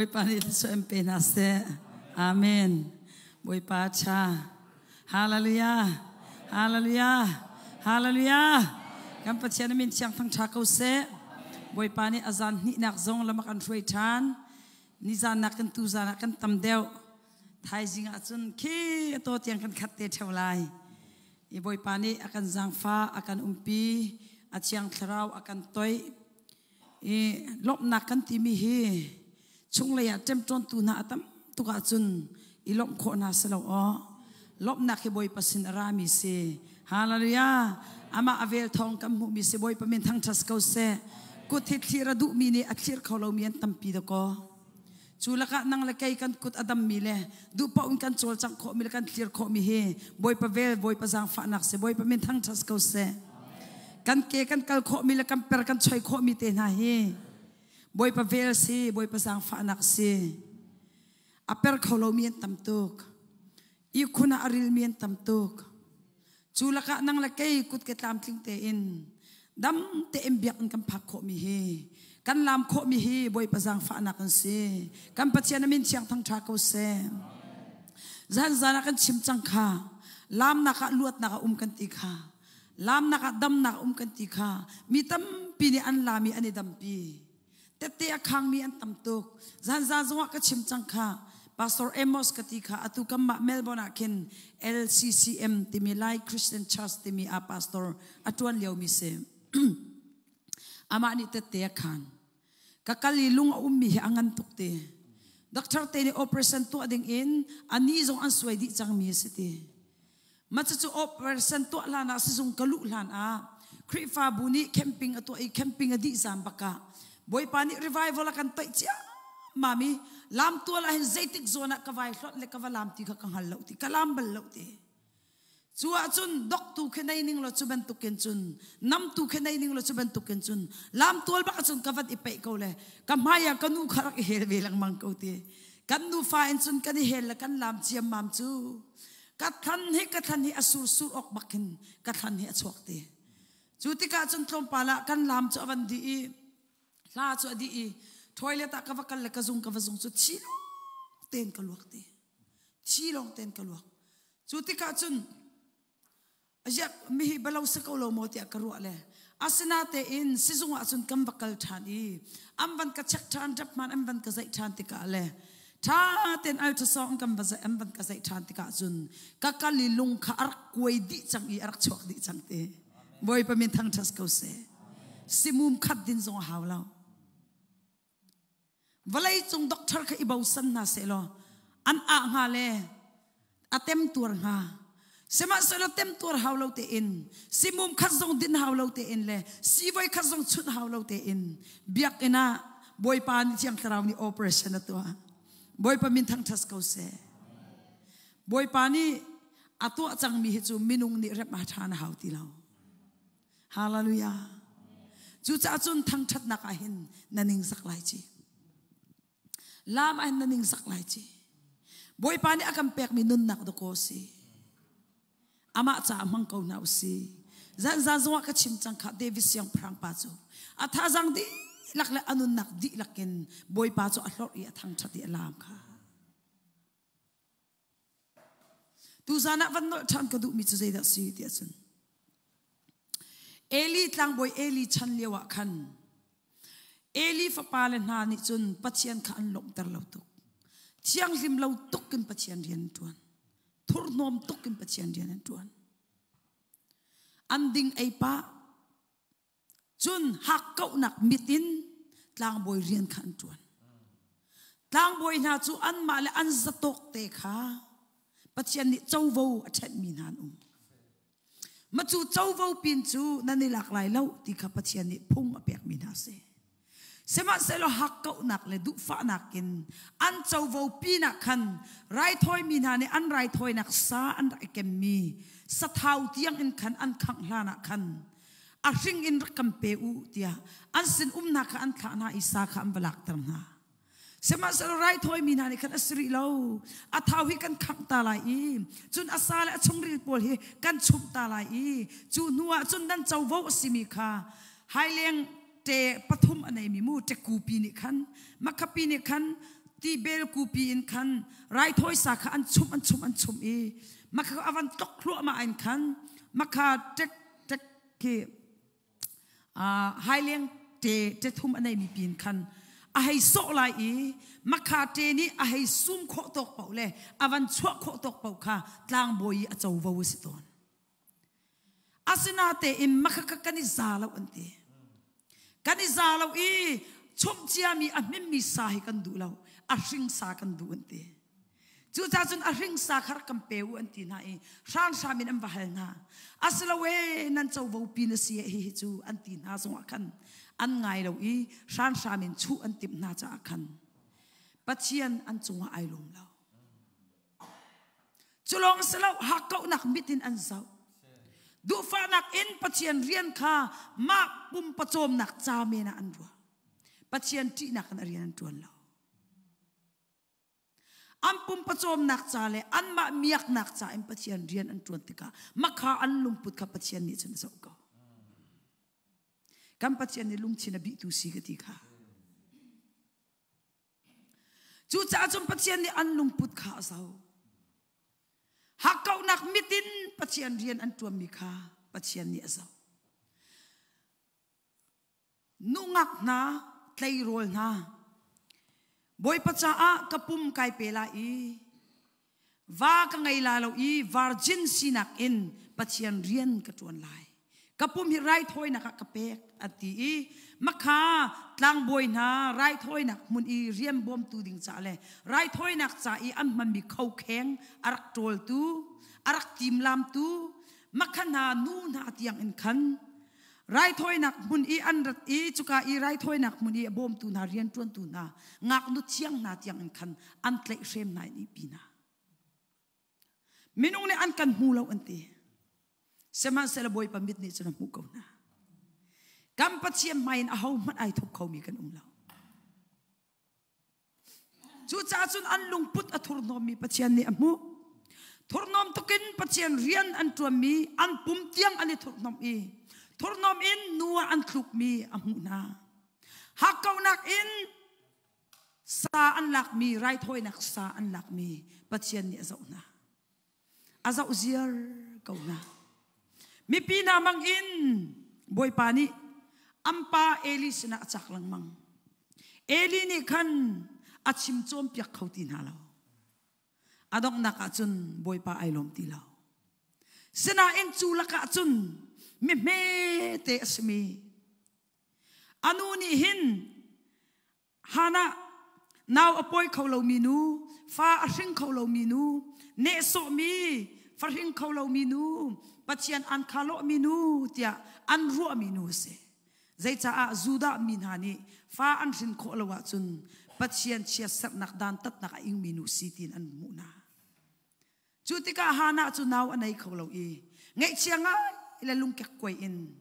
Bawipa nih thluachuah in pe hna seh. Amen. Bawipa ṭha. Hallelujah. Hallelujah. Hallelujah. Kan Pathian min thiang thangṭha ko seh. Bawipa nih a zan hnihnak zong lam a kan hruai ṭhan. Nizan nak kan tu zan ah kan tam deuh. Thaizing ah cun khi to tiang kan khat te ṭheo lai. I Bawipa nih a kan zaangfah, a kan umpi, a thiang thlarau a kan toih. I lawmhnak kan timi hi chunglei ah ṭemṭawntu hna a tam tuk ahcun i lawmh khawh hna si lo aw. Lawmhnak hi Bawipa sin a rami si. Hallelujah. Amah a vel thawng kan hmuhmi si Bawipa min thangṭhat ko seh. Kut hi thlir a duhmi nih a thlir kho lomi an tampi dakaw. Cu lakah nang le kei kan kut a dammi le duh paoh in kan cawlcangh khawhmi le kan thlir khawhmi hi Bawipa vel, Bawipa zaangfahnak si, Bawipa min thangṭhat ko seh. Kan ke kan kal khawhmi le kan per kan choi khawhmi te hna hi Bawipa vel si, Bawipa zaangfahnak si. A per kho lomi an tam tuk. Ihkhun ah a rilmi an tam tuk. Cu lakah nang le kei kut ke tlamtling tein dam tein biakinn kan phak khawhmi hi kan lam khawhmi hi Bawipa zaangfahnak an si. Kan Pathian a min thiang thangṭha ko seh. Zan zan ah kan chim cang kha lamnak ah luatnak a um kan ti kha lamnak ah damnak a um kan ti kha mi tampi nih an lam i an i dampi. Tette a khangmi an tam tuk. Zanzan zongah ka chim cang kha. Pastor Amos ka ti kha atu kanmah Melbourne ah khin LCCM timi Lai Christian Church timi ah pastor a tuan liomi si. Amah nih tette a khan. Ka kal i lung a ummi hi a ngan tuk ti. Doctor te nih operation tuah ding in a ni zong an suai dih cangmi a si ti. Mah cucu operation tuah hlan ah sizung ka luh hlan ah Khrihfabu nih camping a tuah i camping a dih zan bak ah Bawipa nih revival a kan toih ciammam i lam tual ah hin zeitik zawn ah ka vai hlonh le ka va lam ti kha ka hngal lo ti ka lam bal lo ti. Cu ahcun doktu khi nei ning law cu bantukin cun namtu khi nei ning law cu bantukin cun lam tual bak ahcun ka van i peih ko le ka hmai ah ka nu kha rak i hel ve lengmang ko ti. Kan nufa in cun kan i hel le kan lam ciammam cu Ka thlan hi ka thlan hi a sursur awk bak khin ka thlan hi a chuak te. Cu tikah cun tlawmpal ah kan lam cu a van dih i hla cu a dih i toilet ah ka va kal le ka zung ka va zung cu thi lawng tein ka luak te. Thi lawng tein ka luak. Cu tikah cun aziak mihi balo se ko lo maw tiah ka ruah le asinatein sizung ah cun kan va kal ṭhan i an van ka check ṭhan rep hman an van ka zeih ṭhan tikah le ṭha tein ultrasound kan va an van ka zeih ṭhan tikah cun ka kal i lung kha a rak kuai dih cang i a rak chuak dih cang te Bawipa min thangṭhat ko seh simum khat din zong a hau lo Vawlei cung doctor kha i bosan hna sehlaw an ah hnga le a temtuar hnga. Sihmanhsehlaw temtuar hau lo tein simum khat zong din hau lo tein le siivoi khat zong chunh hau lo tein biakinn ah Bawipa nih Thiang Thlarau nih operation a tuah. Bawipa min thangṭhat ko seh. Bawipa nih a tuah cangmi hi cu minung nih remh a ṭha na hau ti lo. Hallelujah. Cucaah cun thangṭhatnak ah hin na ningzak lai ci. Lam ah hin na ningzak lai ci. Bawipa nih a kan pekmi nunnak dakaw si. Amah caah hmang ko hna usih. Zanzan zongah ka chim cang kha David siangpahrang pa cu a thazang dihlak le a nunnak dihlak in Bawipa cu a hlorh i a thangṭhat i a laam kha. Tuzan ah van nolh ṭhan ka duhmi cu zeidah si ti ahcun Eli tlangbawi Eli chan lio ah khan Eli fapa le hna nih cun Pathian kha an lawmhter lo tuk. Thianghlim lo tuk in Pathian rian an ṭuan. Thurhnawm tuk in Pathian rian an ṭuan. An ding ei pah Cun hakkauhnak mit in tlangbawi rian kha an ṭuan. Tlangbawi hna cu anmah le an zatawk te kha Pathian nih covo a ṭhenhmi hna an um. Mah cu covo pin cu nan i lak lai lo ti kha Pathian nih phung a pekmi hna a si. Sihmanhsehlaw hakkauhnak le duhfahnak in an covo pinah khan raithawimi hna nih an raithawinak sa an rak i kemmi sathau tiang in khan an khangh hlanah khan a hring in rak kan pe u tiah an sin umnak kha an thlah hna i sa kha an va lakter hna. Sihmanhsehlaw raithawimi hna nih khan a si rih lo. A thau hi kan khangh ta lai i cun a sa le a chungril pawl hi kan chumh ta lai i cu hnu ah cun nan covo a simi kha haileng ṭe pathum a neimi mu ṭekupi nih khan makhapi nih khan Ti bel kupi in khan raithawi sa kha an chumh an chumh an chumh i makha avan tlok hluahmah in khan makha tek tek khi haileng te te thum a neimi pin khan a hei sawh lai i makha te nih a hei sum khawh tawk paoh le a van chuah khawh tawk paoh kha tlangbawi i a covo a si tawn. Asinatein makha kha kan i za lo an ti. Kan i za lo i chumh ciami a hmimmi sa hi kan duh lo, a hring sa kan duh an ti. Cucaah cun a hring sa kha rak kan pe u an ti hna i hranhram in an va hal hna. Asilo e nan covo pi na si hihi cu an ti hna zongah khan an ngai lo i hranhram in chuh an timh hna caah khan Pathian an cungah ai lawm lo. Cu lawng si lo hakkauhnak mit in an zoh. Duhfahnak in Pathian rian kha mah pumpawcawmnak ca men ah an ruah. Pathian ṭihnak in a rian an ṭuan lo. An pumpawcawmnak ca le anmah miaknak ca in Pathian rian an ṭuan tikah makha an lungput kha Pathian nih cun a zoh ko. Kan Pathian nih lungthin a bihtu si ka ti kha. Cucaah cun Pathian nih an lungput kha a zoh. Hakkauhnak mit in Pathian rian an ṭuanmi kha Pathian nih a zoh. Nungak hna, tleirawl hna, Bawipa caah ka pum kai pe lai i va ka ngei la lo i virgin sinak in Pathian rian ka ṭuan lai. Ka pum hi raithawinak ah ka pek a ti i makha tlangbawi hna raithawinak hmun i rian bawmtu ding ca le raithawinak ca i an hmanmi khokheng a rak ṭawltu, a rak timlamtu makha hna nu hna tiang in khan Raithawinak hmun i an rat i cuka i raithawinak hmun i a bawmtu hna rianṭuantu hna ngaknu thiang hna tiang in khan an tlaihhrem hna in ihpi hna. Minung nih an kan hmu lo an ti. Sihmanhsehlaw Bawipa mit nih cun a hmuh ko hna. Kan Pathian hmai in ahohmanh ai thup khomi kan um lo. Cucaah cun an lungput a thurhnawmmi Pathian nih a hmuh. Thurhnawm tukin Pathian rian an ṭuanmi an pum tiang an i thurhnawmh i thurhnawm in nu ah an thlukmi a hmuh hna. Hakkauhnak in sa an lakmi, raithawinak sa an lakmi Pathian nih a zoh hna. A zoh ziar ko hna. Mipi hna mang in Bawipa nih an pa Eli sinah a cak lengmang. Eli nih khan a chim cawnpiak kho ti hna lo. A donghnak ah cun Bawipa ai lawm ti lo. Sinain cu lakah cun mi hmete a simi a nu nih hin Hannah nau a pawi kho lomi nu, fa a hring kho lomi nu, nehsawhmi fa hring kho lomi nu, Pathian an kha lawhmi nu tiah an ruahmi nu a si. Zeicaah Judah mi hna nih fa an hrin khawh lo ahcun Pathian chiatserhnak dantatnak a ingmi nu si tiin an hmuh hna. Cu tikah Hannah cu nau a nei kho lo i ngaihchia ngai le lungkek kuai in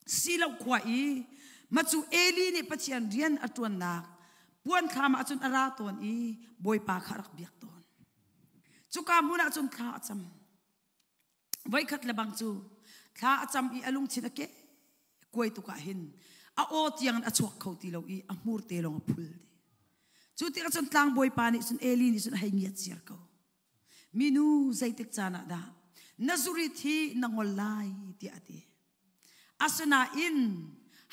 Silo khua i macu Eli nih Pathian rian a ṭuannak puan thlam ah cun a ra tawn i Bawipa kha a rak biak tawn. Cuka hmun ah cun thla a cam. Voikhat le bang cu thla a cam i a lungthin a ke kuai tuk ah hin a aw tiang in a chuak kho ti lo i a hmur te lawng a phul dih. Cu tikah cun tlangbawipa nih cun Eli nih cun a hei ngiat ziar ko. Minu zeitik caan ah dah na zurit hi na ngol lai tiah a ti. Asinain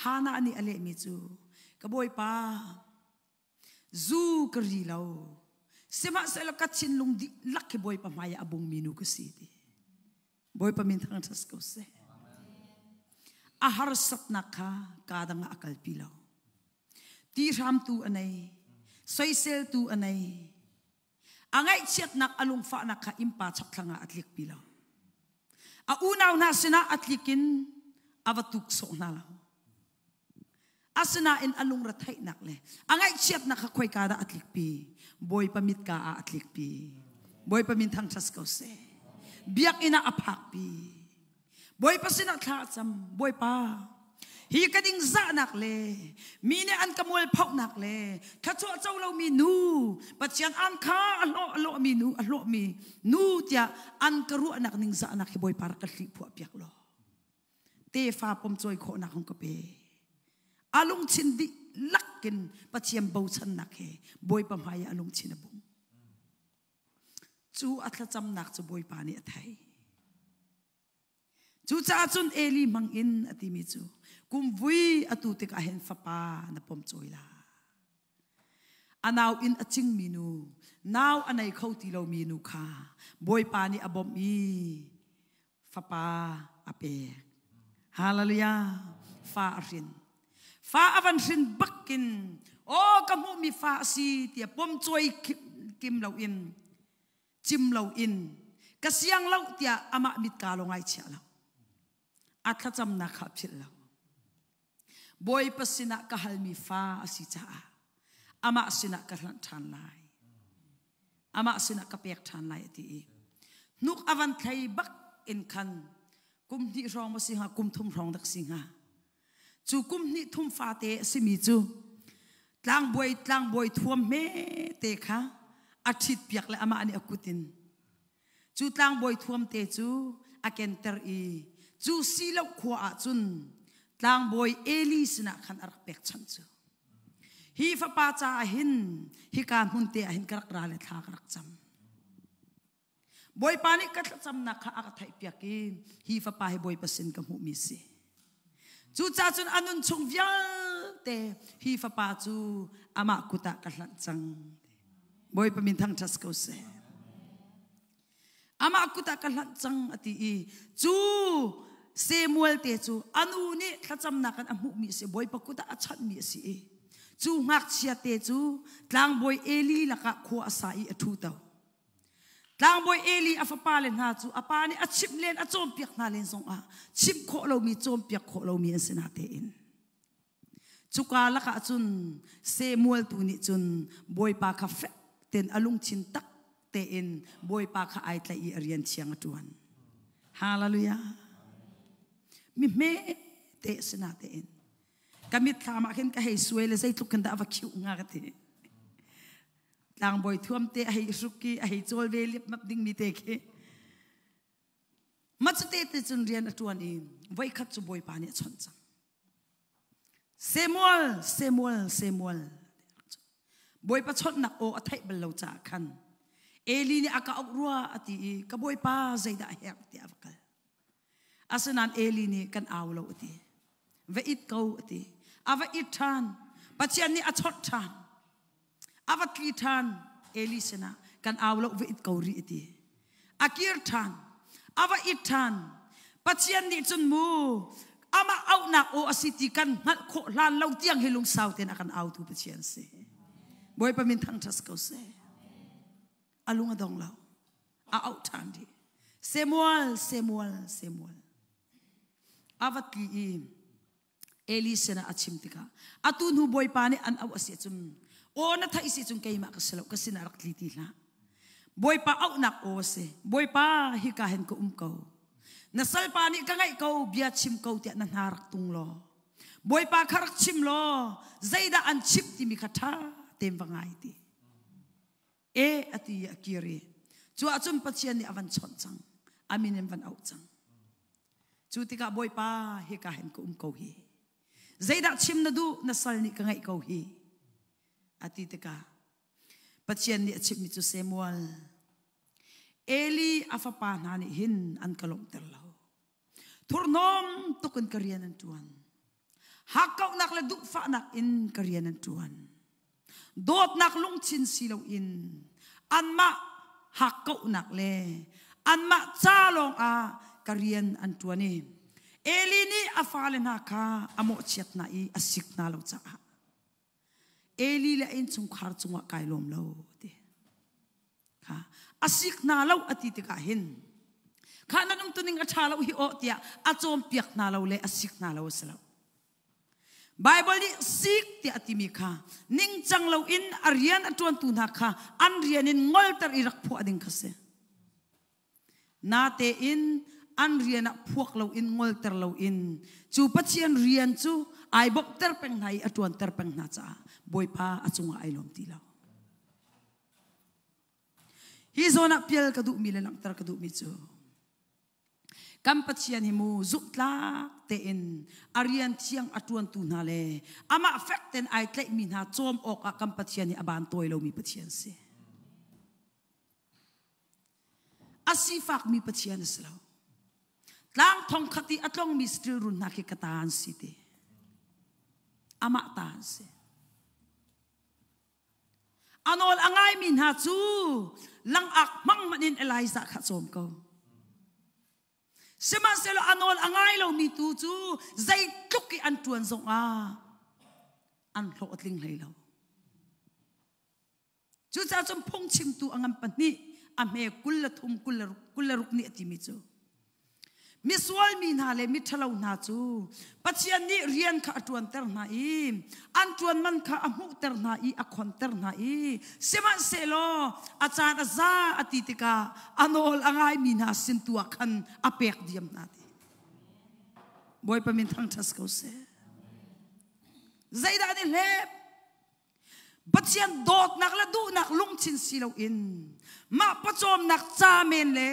Hannah nih a lehmi cu ka bawipa zu ka ri lo sihmanhsehlaw ka thinlung dihlak hi bawipa hmai ah a bungmi nu ka si ti. Bawipa min thangṭhat ko seh. A harsatnak kha kaa dang ah a kalpi lo. Ti hramtu a nei, soiseltu a nei. A ngaihchiatnak a lungfahnak kha innpa chokthlang ah a tlikpi lo. A unau hna sinah a tlik in a va tuk sawh hna lo. Asinain a lungretheihnak le a ngaihchiatnak kha khoika dah a tlikpi? Bawipa mitka ah a tlikpi. Bawipa min thangṭhat ko seh. Biakinn ah a phakpi. Bawipa sinah thla a cam. Bawipa, hi ka dingzahnak le mi nih an ka mualphohnak le thluachuah co lomi nu, Pathian an kha a hlawh a lawhmi nu, a hlawhmi nu tiah an ka ruahnak ningzahnak hi Bawipa rak ka hlihphuah piak law. Tefa pomcawi khawhnak hung ka pe. A lungthin dih. dihlak in Pathian bochannak he Bawipa hmai ah a lungthin a bung. Cu a thlacamnak cu Bawipa nih a thei. Cucaah cun Eli hmang in a timi cu kum vui atu tikah hin fapa na pom cawi la. A nau in a cingmi nu, nau a nei kho ti lomi nu kha Bawipa nih a bawmh i fapa a pek. Hallelujah. Fa a hrin. Fa a van hrin bakin aw ka hmuhmi fa a si tiah pom cawi kim loin cim loin ka siang lo tiah amah mitka lo ngai chia lo a thlacamnak kha philh lo Bawipa sinah ka halmi fa a si caah amah sinah ka hlanh ṭhan lai amah sinah ka pek ṭhan lai a ti i hnuk a van thlei bak in khan kum hnih hrawng ma si hnga kum thum hrawng dak si hnga Cu kum hnih thum fate a simi cu tlangbawi tlangbawi thuam hme te kha a ṭhit piak le amah nih a kut in cu tlangbawi thuam te cu a kenter i cu silo khua ah cun tlangbawi Eli sinah khan a rak pekchanh cu. Hi fapa caah hin hika hmun te ah hin ka rak ra le thla ka rak cam. Bawipa nih ka thlacamnak kha a ka theihpiak i hi fapa hi Bawipa sin ka hmuhmi si. Cucaah cun a nun chung vialte hi fapa cu amah kut ah ka hlanh cang. Bawipa min thangṭhat ko seh. Amah kut ah ka hlanh cang a ti i cu Samuel te cu a nu nih thlacamnak in a hmuhmi a si Bawipa kut ah a chanhmi a si i cu ngakchia te cu tlangbawi Eli lakah khua a sa i a ṭhu to. Tlangbawi Eli a fapale hna cu a pa nih a chimh len a cawnpiak hna len zongah chimh khawh lomi cawnpiak khawh lomi an si na tein. Cuka lakah cun Samuel tu nih cun Bawipa kha fek tein a lungthin tak tein Bawipa kha ai tlaih i a rian thiang a ṭuan. Hallelujah. Mi hme te si na tein. Ka mitthlam ah khin ka hei suai le zeitluk khin dah a va khiuh hnga ka ti. Tlangbawi thuam te a hei hruk i a hei cawl ve lipmap dingmi te khi. Mah cu te te cun rian a ṭuan i voikhat cu Bawipa nih a chawnh cang. Samuel, Samuel, Samuel. Bawipa chawnhnak aw a theih bal lo caah khan Eli nih a ka auh rua a ti i ka Bawipa zeidah a herh tiah a va kal. Asinain Eli nih kan au lo a ti. Va it ko a ti. A va it ṭhan. Pathian nih a chawnh ṭhan. A va tli ṭhan. Eli sinah kan au lo va it ko rih a ti. A kir ṭhan. A va it ṭhan. Pathian nih cun mu amah auhnak aw a si ti kan hngalh khawh hlan lo tiang hi lungsau tein a kan autu Pathian si. Bawipa min thangṭhat ko seh. A lung a dong lo. A auh ṭhan rih. Samuel, Samuel, Samuel. A va tli i Eli sinah a chim tikah atu hnu Bawipa nih an auh a si cun aw na theih si cun keimah ka si lo ka sinah rak tli ti hlah. Bawipa auhnak aw a si. Bawipa hika hin ka um ko. Na salpa nih ka ngaih ko bia chim ko tiah na hna rak tung law Bawipa kha rak chim law zeidah an chimh timi kha ṭha tein va ngai ti. E a ti i a kir i cu ahcun Pathian nih a van chawnh cang. A min in van auh cang. Cu tikah Bawipa hika hin ka um ko hi. Zeidah chim na duh na sal nih ka ngaih ko hi. A ti tikah Pathian nih a chimhmi cu Samuel Eli a fapa hna nih hin an ka lawmhter lo. Thurhnawm tuk in ka rian an ṭuan. Hakkauhnak le duhfahnak in ka rian an ṭuan. Dawtnak lungthin si loin anmah hakkauhnak le anmah ca lawng ah ka rian an ṭuan i Eli nih a fale hna kha a mawhchiat hna i a sik hna lo caah Eli le a innchungkhar cungah kai lawm lo ti. Kha a sik hna lo a ti tikah hin kha nan umtuning a ṭha lo hi aw tiah a cawnpiak hna lo le a sik hna lo a si lo. Baibal nih sik tiah a timi kha ningcang loin a rian a ṭuantu hna kha an rian in ngolter i rak phuah ding kha si. Natein an rian ah phuak loin ngolter loin cu Pathian rian cu ai bawmhter peng hna i a ṭuanter peng hna caah Bawipa a cungah ai lawm ti lo. Hi zawn ah pial ka duhmi le langhter ka duhmi cu. Kan Pathian hi mu zumhtlak tein a rian thiang a ṭuantu hna le amah fek tein ai tlaihmi hna cawm awkah kan Pathian hi a ban tawi lomi Pathian si. A sifakmi Pathian a si lo. Tlang thong khat i a tlongmi saṭil run hna khi ka ta an si ti. Amah ta an si. A nawl a ngaimi hna cu langak hmang hmanh in Elijah kha cawm ko. Sihmanhsehlaw a nawl a ngai lomi tu cu zeitluk i an ṭuan zongah an hlawh a tling hlei lo. Cucaah cun phungchimtu a ngan pahnih a hme 23 26 nih a timi cu Misual mi hna le miṭhalo hna cu Pathian nih rian kha a ṭuanter hna i an ṭuan man kha a hmuhter hna i a khonter hna i sihmanhsehlaw a caan a za a ti tikah a nawl a ngaimi hna sin tu ah khan a pek diam hna ti. Bawipa min thangṭhat ko seh. Zeidah an i hlep? Pathian dawtnak le duhnak lungthin si loin mah pawcawmnak ca men le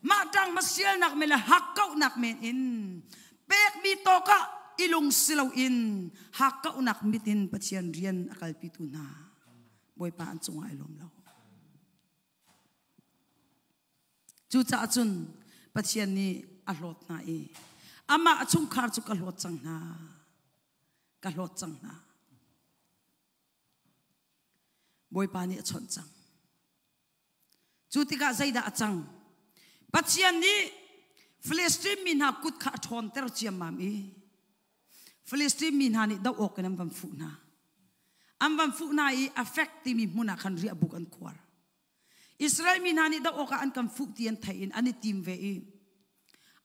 mah ṭang hmasialnak men le hakkauhnak men in pekmi tawk ah i lung si loin hakkauhnak mit in Pathian rian a kalpitu hna Bawipa an cungah ai lawm lo. Cucaah cun Pathian nih a hlawt hna i amah chungkhar cu ka hlawt cang hna. Ka hlawt cang hna. Bawipa nih a chawnh cang. Cu tikah zeidah a cang? Pathian nih Filistin mi hna kut kha a ṭhawnter ciammam i Filistin mi hna nih doh awk in an van fuh hna. An van fuh hna i Afek timi hmun ah khan riahbuk an khuar. Israel mi hna nih doh awkah an kan fuh ti an theih in an i tim ve i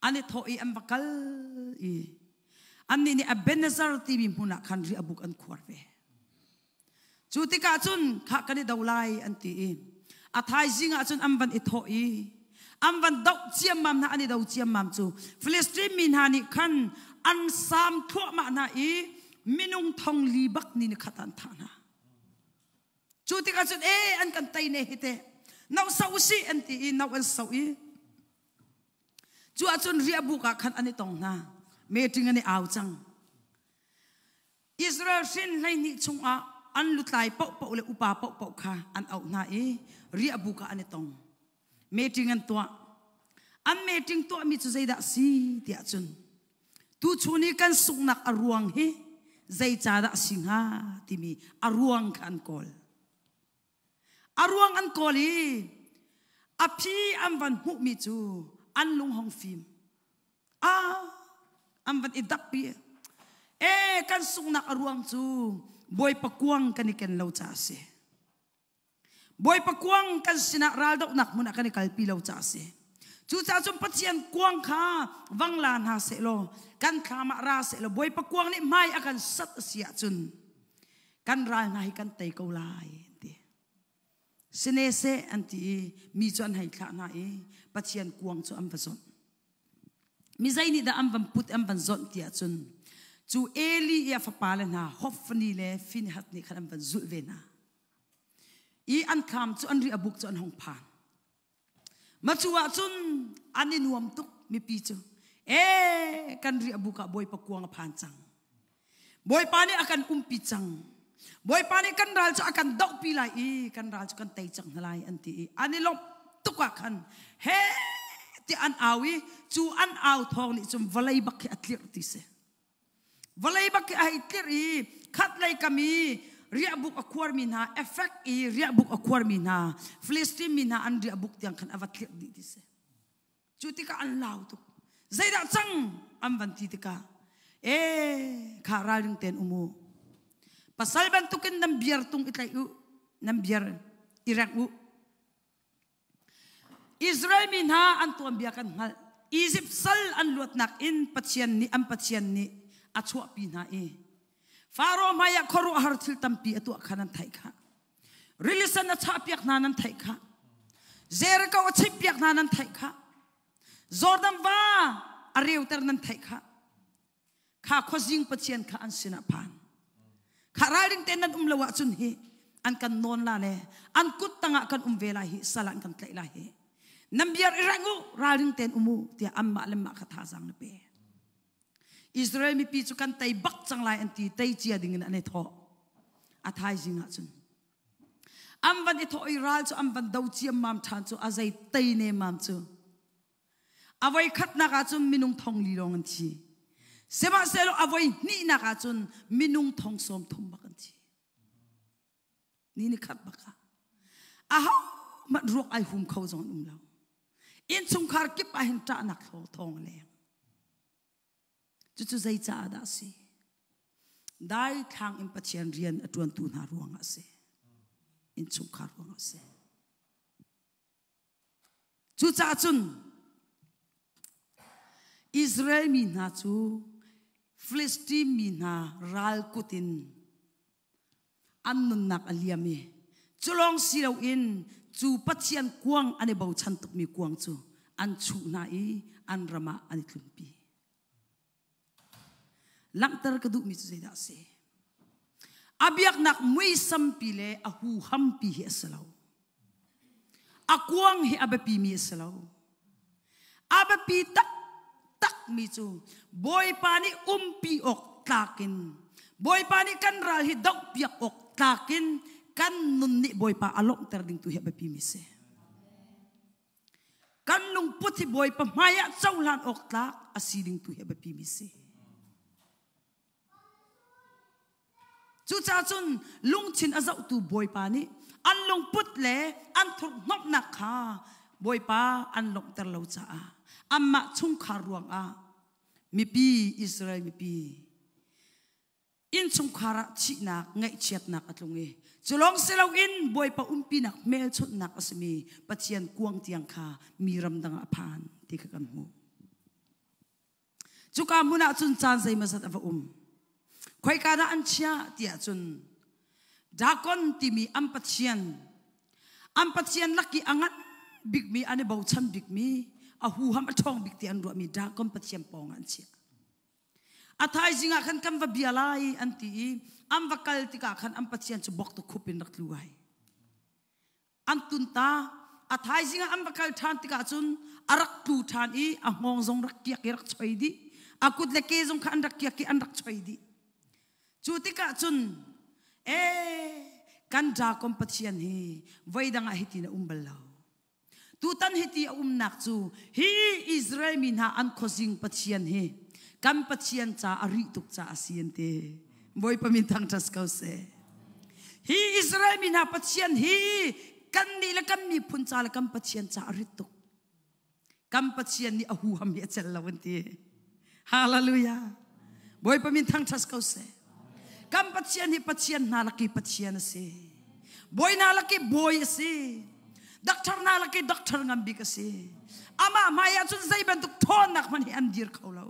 an i thawh i an va kal i annih nih Ebenezer timi hmun ah khan riahbuk an khuar ve. Cu tikah cun khah kan i do lai an ti i a thaizing ah cun an van i thawh i an van doh ciammam hna an i do ciammam cu Filistin mi hna nih khan an saam thluahmah hna i minung thong li bak ni ni khat an thah hna. Cu tikah cun e an kan tei ne hi te no so usih an ti i no an so i cu ahcun riahbuk ah khan an i tong hna meeting an i au cang Israel hrin 12 chungah an lutlai paohpaoh le upa paohpaoh kha an auh hna i riahbuk ah an i tong meeting an tuah an meeting tuahmi cu zeidah si tiah cun Tuchun i kan sunghnak a ruang hi zeicahdah a si hnga timi a ruang kha an kawl. A ruang an kawl i a phi an van hmuhmi cu an lung hong fim. Ah, an van i dappi. E, kan sunghnak a ruang cu Bawipa kuang kan i ken lo caah a si. Bawipa kuang kan sinah raldohnak hmun ah kan i kalpi lo caah a si. Cucaah cun Pathian kuang kha vang la hna sehlaw kan thlam ah ra sehlaw Bawipa kuang nih hmai a kan sat a si ahcun kan ral hna hi kan tei ko lai an ti. Sine seh an ti i mi cu an hei thlah hna i Pathian kuang cu an va zawnh. Mi zei nih dah an van put an van zawnh ti ahcun cu Eli i a fapale hna Hophni le Phinehas nih khan an van zulh ve hna. I an thlam cu an ri a buk cu an hung phan. Macu ah cun an i nuam tuk mipi cu. E kan ri a buk ah Bawipa kuang a phan cang. Bawipa nih a kan umpi cang. Bawipa nih kan ral cu a kan dohpi lai i kan ral cu kan tei cang hna lai an ti i an i lawmh tuk ah khan he ti an au i cu an au thawng nih cun vawlei bak khi a tlirh ti si. Vawlei bak khi a hei tlirh i khatlei kam i riahbuk a khuarmi hna Efek i riahbuk a khuarmi hna Filistin mi hna an riahbuk tiang khan a va tlirh dih ti si. Cu tikah an lau tuk. Zeidah cang an van ti tikah e kha ralring tein um u. Pasal bantukin nan biar tung i tlaih u, nan biar i rengh u. Israel mi hna an tuanbia kan hngalh. Izipt sal an luatnak in Pathian nih an Pathian nih a chuahpi hna i Faro hmaiah khuaruahhar thil tampi a tuah kha nan theih kha. Rili sen a chahpiak hna nan theih kha. Jericho a chimpiak hna nan theih kha. Jordan va a reuter nan theih kha. Kha khuazing Pathian kha an sinah phan. Kha ralring te nan um lo ahcun hi an kan nawn la le an kut tangah kan um ve lai hi sal an kan tlaih lai hi. Nan biar i reng u, ralring tein um u tiah anmah le mah kha thazaang na pe. Israel mipi cu kan tei bak cang lai an ti, tei cia ding in an i thawh. A thaizing ah cun an van i thawh i ral cu an van do ciammam ṭhan cu a zei tei nemmam cu. A voi khatnak ah cun minung thong li lawng an thi. Sihmanhsehlaw a voi hnihnak ah cun minung thong sawm thum bak an thi. Ni ni khat bak ah. Aho hmanh ruak ai hum kho zong an um lo. Innchungkhar kip ah hin ṭahnak thawng a leng. Cucu zei caah dah a si? Daithlang in Pathian rian a ṭuantu hna ruangah a si. Innchungkhar ruangah a si. Cucaah cun Israel mi hna cu Filistin mi hna ral kut in an nunnak a liam i cu lawng si loin cu Pathian kuang an i bochan tukmi kuang cu an chuh hna i an ram ah an i tlunpi. Langhter ka duhmi cu zeidah a si? A biaknak muisampi le a huhampi hi a si lo. A kuang hi a biapimi a si lo. A biapi taktakmi cu Bawipa nih umpi awk tlak in Bawipa nih kan ral hi dohpiak awk tlak in kan nun nih Bawipa a lawmhter ding tu hi a biapimi a si. Kan lungput hi Bawipa hmaiah cohlan awk tlak a si ding tu hi a biapimi si. Cucaah cun lungthin a zohtu Bawipa nih an lungput le an thurhhnawmhnak kha Bawipa an lawmhter lo caah anmah chungkhar ruangah mipi Israel mipi innchungkhar ah thihnak ngaihchiatnak a tlung i cu lawng si loin Bawipa umpinak hmelchunhnak a simi Pathian kuang tiang kha mi ramdang ah a phan ti kha kan hmuh. Cuka hmun ah cun caan zeimawzat a va um. Khoika dah an chiah tiah cun Dagon timi an pathian an pathian lak i a ngan bikmi an i bochan bikmi a huham a ṭhawng bik ti an ruahmi Dagon pathian pawng ah an chiah. A thaizing ah khan kan va bia lai an ti i an va kal tikah khan an pathian cu bok tukhup in rak tlu ai. An tun ta. A thaizing ah an va kal ṭhan tikah cun a rak tlu ṭhan i a hngawng zong rak kiak i rak choi dih. A kut le ke zong kha an rak kiak i an rak choi dih. Cu tikah cun ee kan Dagon pathian hi voidang ah hitin a um bal lo. Tutan hiti a umnak cu hi Israel mi hna an khuazing Pathian hi kan Pathian ca a rih tuk ca a si an ti. Bawipa min thangṭhat ko seh. Hi Israel mi hna Pathian hi kan nih le kan miphun ca le kan Pathian ca a rit tuk. Kan Pathian nih a huham hi a celh lo an ti. Hallelujah. Bawipa min thangṭhat ko seh. Kan Pathian hi Pathian hna laki Pathian a si. Bawi hna laki bawi a si. Doctor hna laki doctor ngan bik a si. Amah hmai ah cun zei bantuk ṭhawnnak hmanh hi an dir kho lo.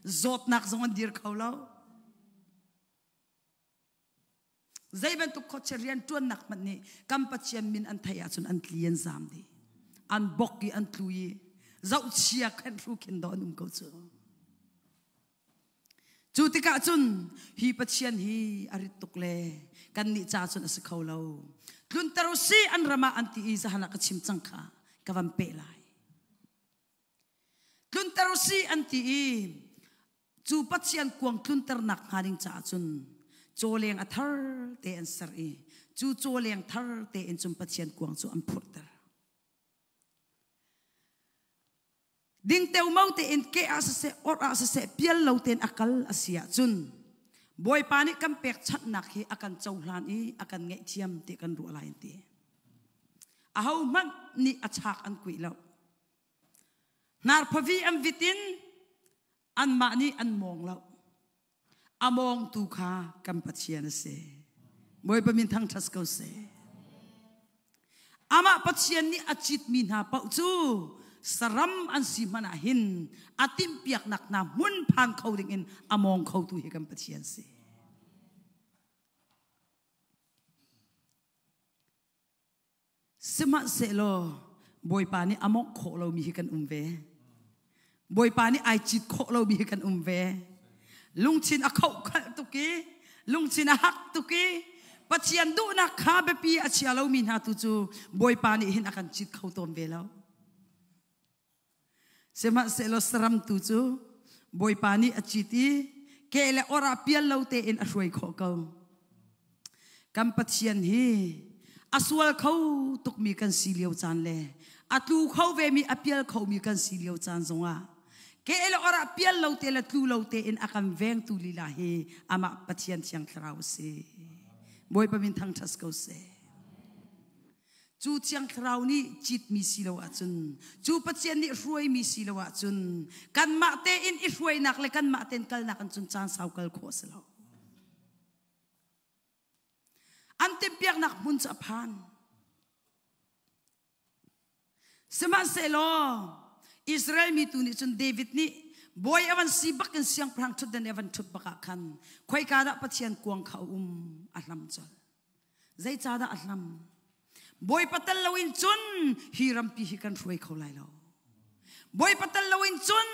Zawtnak zong an dir kho lo. Zei bantuk khuachia rian ṭuannak hmanh nih kan Pathian min an theih ahcun an tli an zaam dih. An bok i an tlu i zohchia khenhru khin dawh an um ko cu. Cu tikah cun hi Pathian hi a rit tuk le kannih ca cun a si kho lo. Tlunter u si an ram ah an ti i zahan ah ka chim cang kha ka van peh lai. Tlunter u si an ti i cu Pathian kuang tlunternak hnga ding caah cun cawleng a thar te an ser i cu cawleng thar te in cun Pathian kuang cu an phurhter. Ding teumao tein ke ah siseh or ah siseh pial lo tein a kal a si ahcun Bawipa nih kan pekchanhnak hi a kan cohlan i a kan ngaihthiam ti kan ruah lai an ti. Ahohmanh nih a chak an kuih lo. Hnarphavi an vit in anmah nih an mawng lo. A mawngtu kha kan Pathian a si. Bawipa min thangṭhat ko seh. Amah Pathian nih a citmi hna paoh cu saram an si hmanh ah hin a timhpiaknak hna hmun phan kho dingin a mawng khotu hi kan Pathian si. Sihmanhsehlaw Bawipa nih a mawngh khawh lomi hi kan um ve. Bawipa nih ai cit khawh lomi hi kan um ve. Lungthin a khohkhalh tuk i lungthin a hak tuk i Pathian duhnak kha biapi a chia lomi hna tu cu Bawipa nih hin a kan cit kho tawn ve lo. Sihmanhsehlaw saram tu cu Bawipa nih a cit i ke le or ah pial lo tein a hruai khawh ko. Kan Pathian hi a sual kho tukmi kan si lio caan le a tlu kho vemi a pial khomi kan si lio caan zongah ke le or ah pial lo te le tlu lo tein a kan vengtu lila hi amah Pathian Thiang Thlarau a si. Bawipa min thangṭhat ko seh. Cu Thiang Thlarau nih citmi si lo ahcun, cu Pathian nih hruaimi si lo ahcun, kanmah tein i hruainak le kanmah tein kalnak in cun caan sau kal khawh a si lo. An timhpiaknak hmun cu a phan. Sihmanhsehlaw Israel mi tu nih cun David nih bawi a van si bak in siangpahrang ṭhutdan i a van ṭhut bak ah khan khoika dah Pathian kuang kha a um a hlam colh. Zeicahdah a hlam? Bawipa tel loin cun hi rampi hi kan hruai kho lai lo. Bawipa tel loin cun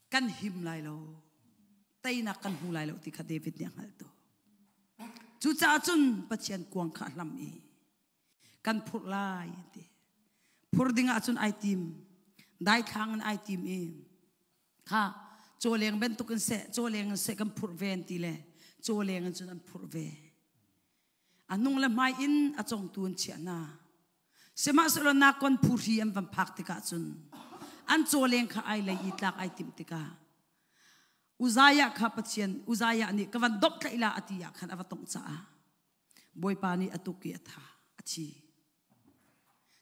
kan him lai lo. Teinak kan hmu lai lo ti kha David nih a hngalh tuk. Cucaah cun Pathian kuang kha a hlam i kan phurh lai ti. Phur ding ah cun ai tim. Daithlang in ai tim i kha cawleng bantuk in seh cawleng in seh kan phurh ve an ti le cawleng in cun an phurh ve a hnung le hmai in a congtu an chiah hna sihmanhsehlaw nakon phuhri an van phak tikah cun an cawleng kha ai lei i tlak ai timh tikah Uzaiah kha Pathian Uzaiah nih ka van dop tlaih la a ti ah khan a va tongh caah Bawipa nih a tuk i a tha a thi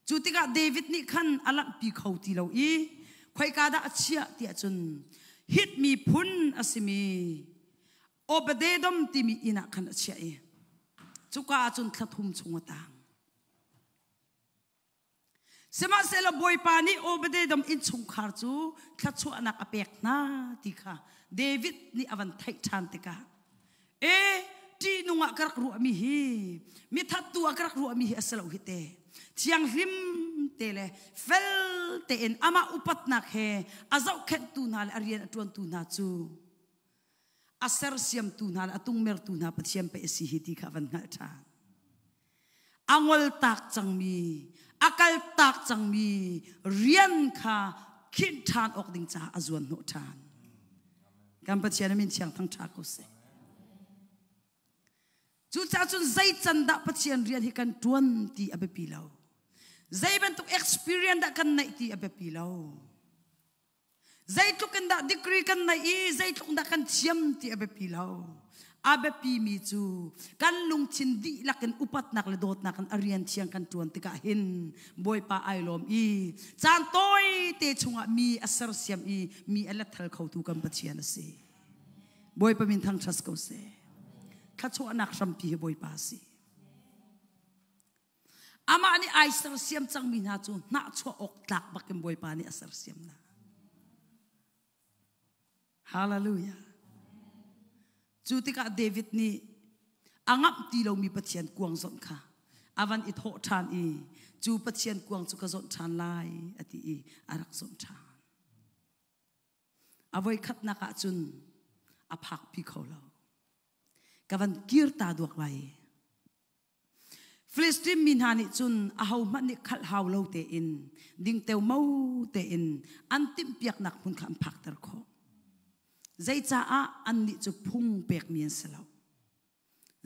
Cu tikah David nih khan a langhpi kho ti lo i khoika dah a chiah tiah cun Hit miphun a simi Obededom timi inn ah khan a chiah i cuka ah cun thla thum chung a tang. Sihmanhsehlaw Bawipa nih Obededom innchungkhar cu thluachuahnak a pek hna ti kha David nih a van theih ṭhan tikah E ṭihnung ah ka rak ruahmi hi mithattu ah ka rak ruahmi hi a si lo hi te thianghlim te le fel tein amah upatnak he a zohkhenhtu hna le a rian a ṭuantu hna cu a sersiamtu hna le a tungmertu hna Pathian pei a si hi ti kha a van hngalh ṭhan. A ngoltak cangmi, a kaltak cangmi rian kha khinh ṭhan awk ding caah a zuan hnawh ṭhan. Kan Pathian min thiang thang ṭha ko seh. Cucaah cun zei can dah Pathian rian hi kan ṭuan ti a biapi lo. Zei bantuk experience dah kan neih ti a biapi lo. Zeitluk in dah degree kan neih i zeitluk in dah kan thiam ti a biapi lo. A biapi mi cu kan lungthin dihlak in upatnak le dawtnak in a rian thiang kan ṭuan tikah hin Bawipa ai lawm i caan tawi te chungah mi a sersiam i mi a letthal khotu kan Pathian a si. Bawipa min thangṭhat ko seh. Thluachuahnak hrampi hi Bawipa a si. Amah nih ai sersiam cangmi hna cu hnahchuah awk tlak bakin Bawipa nih a sersiam hna. Hallelujah. Cu tikah David nih a ngamh ti lomi Pathian kuang zawnh kha a van i thawh ṭhan i cu Pathian kuang cu ka zawnh ṭhan lai a ti i a rak zawnh ṭhan. A voikhatnak ah cun a phakpi kho lo. Ka van kir ta duak lai. Filistin mi hna nih cun ahohmanh nih khalh hau lo tein dingteo tein an timhpiaknak hmun kha an phakter khawh. Zeicaah annih cu phung pekmi an si lo.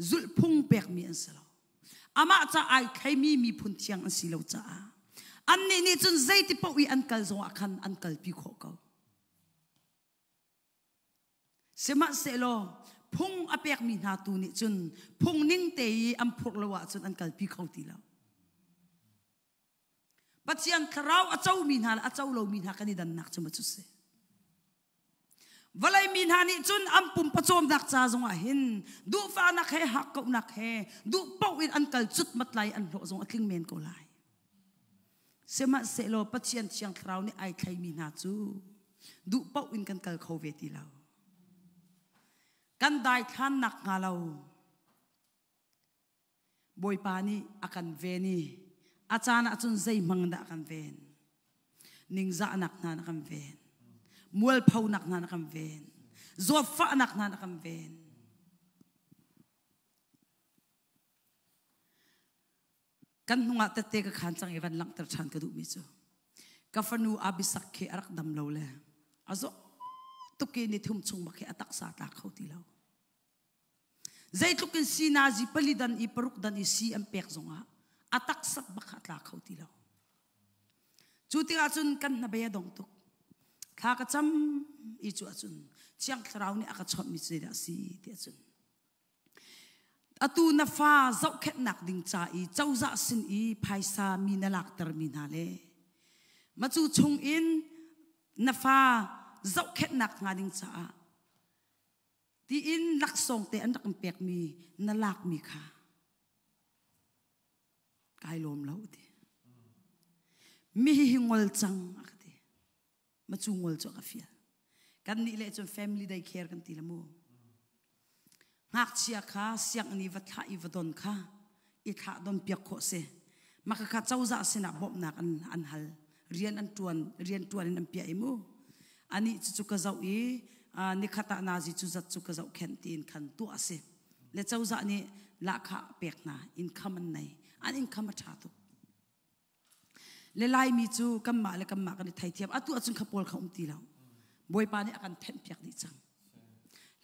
Zulh phung pekmi an si lo. Amah ca ai thleimi miphun thiang an si lo caah annih nih cun zeiti paoh i an kal zongah khan an kalpi khawh ko. Sihmanhsehlaw phung a pekmi hna tu nih cun phung ning te i an phurh lo ahcun an kalpi kho ti lo. Pathian thlarau a comi hna le a co lomi hna kan i dannak cu ma cu si. Vawlei mi hna nih cun an pum pawcawmnak ca zongah hin duhfahnak he hakkauhnak he duh paoh in an kal cutmat lai an hlawh zong a tling men ko lai. Sihmanhsehlaw Pathian Thiang Thlarau nih ai thleimi hna cu duh paoh in kan kal kho ve ti lo. Kan daithlannak hnga lo Bawipa nih a kan ven i a caan ah cun zei hmang dah a kan ven? Ningzahnak hna na kan ven. Mualphonak hna na kan ven. Zawtfahnak hna na kan ven. Kan hnungah tette ka khan cang i van langhter ṭhan ka duhmi cu. Ka fanu Abisak khi a rak dam lo le a zaw tuk i ni thum chung bak khi a taksa tla kho ti lo. Zeitluk in sinazi pali dan i paruk dan i si an pek zongah a taksak bak kha a tla kho ti lo. Cu tikah cun kan hnabei a dong tuk. Thla ka cam i cu ahcun Thiang Thlarau nih a ka chawnhmi cu zeidah a si ti ahcun atu na fa zohkhenhnak ding ca i cozah sin i phaisa mi na laktermi hna le macu chung in na fa zohkhenhnak hnga ding caah tiin laksawng te an rak in pekmi na lakmi kha kai lawm lo ti mi hi ngol cang a ka ti ma cu ngol cu a ka fial kan nih le cun family day care kan ti la mu ngakchia kha sianginn i va thlah i va don kha i thlah don piak khawh si maka kha cozah sinah bawmhnak an an hal rian an tuan rian tuan in an piah i mu ani cu cu ka zoh i nikhat ah nazi cu zat cu ka zoh khenh tiin khan tuah si le cozah nih lahkhah pek hna income an nei an income a ṭha tuk le laimi cu kanmah le kanmah kan i theithiam atu ahcun kha pawl kha um ti lo bawipa nih a kan thenh piak dih cang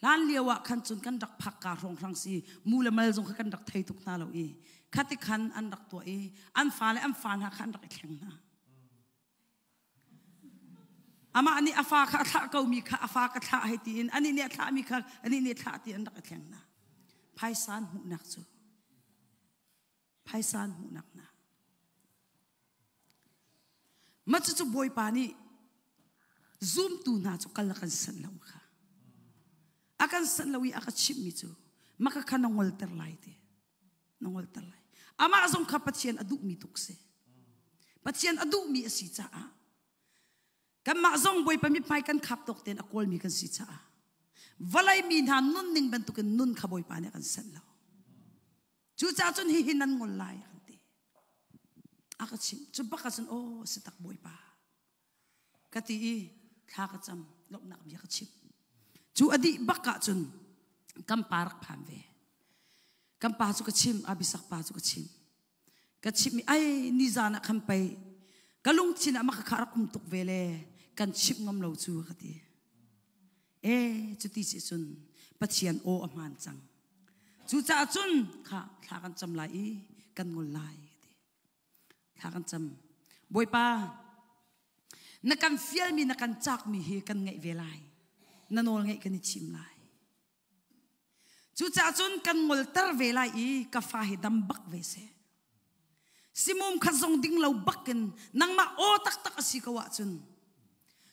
hlan lio ah khan cun kan rak phak ka hrawnghrang si mu le mal zong kha kan rak thei tuk hna lo i khati khan an rak tuah i an fa le an fa hna kha an rak i thleng hna Amah nih a fa kha a thlah komi kha a fa ka thlah hei tiin anih nih a thlahmi kha anih nih a thlah ti an rak i thleng hna. Phaisa an hmuhnak cu phaisa an hmuhnak hna. Mah cucu Bawipa nih zumtu hna cu kal a kan sanh lo kha. A kan sanh lo i a ka chimhmi cu maka kha na ngolter lai ti. Na ngolter lai. Amah zong kha Pathian a duhmi tuk si. Pathian a duhmi a si caah kanmah zong Bawipa mithmai kan khap tawk tein a kawlmi kan si caah vawlei mi hna nunning bantukin nun kha Bawipa nih a kan senh lo. Cucaah cun hihi nan ngol lai a kan ti. A ka chimh. Cu bak ah cun aw si tak Bawipa. Ka ti i thla ka cam lawmhnak bia ka chim. Cu a dih bak ah cun kan pa rak phan ve. Kan pa cu ka chim, Abisak pa cu ka chim. Ka chim i ai nizan ah khan pei ka lungthin ah maka kha rak um tuk ve le kan chimh ngam lo cu ka ti. E cuti si cun Pathian aw a hmaan cang. Cucaah cun kha thla kan cam lai i kan ngol lai ka ti. Thla kan cam. Bawipa, na kan fialmi na kan cakmi hi kan ngaih ve lai. Na nawl ngaih kan i thim lai. Cucaah cun kan ngolter ve lai i ka fa hi dam bak ve seh. Simum kha zong ding lo bakin nangmah aw taktak a si ko ahcun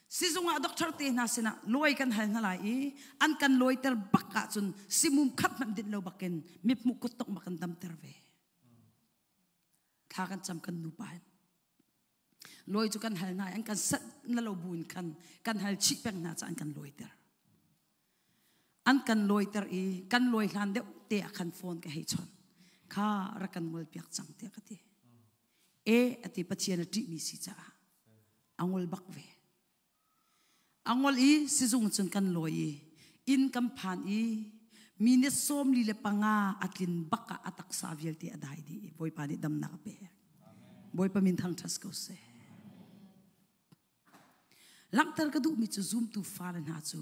sizung ah doctor te hna sinah lawi kan hal hna lai i an kan lawiter bak ahcun simum khat hmanh dinh lo bakin mithmuh kuttok ma kan damter ve. Thla kan cam kan nupa hin. Lawi cu kan hal hna i an kan sat na lo buin khan kan hal chih peng hna ca an kan lawiter. An kan lawiter i kan lawi hlan deuh te ah khan phone ka hei chawnh. Kha rak kan ngol piak cang tiah ka ti. E ati Pathian a ṭihmi si caah a ngol bak ve. A ngol i sizung cun kan lawi i inn kan phan i minute 45 a tlin bak ah a taksa vialte a dai dih i Bawipa nih damnak a pek. Bawipa min thangṭhat ko seh. Langhter ka duhmi cu zumtu fale hna cu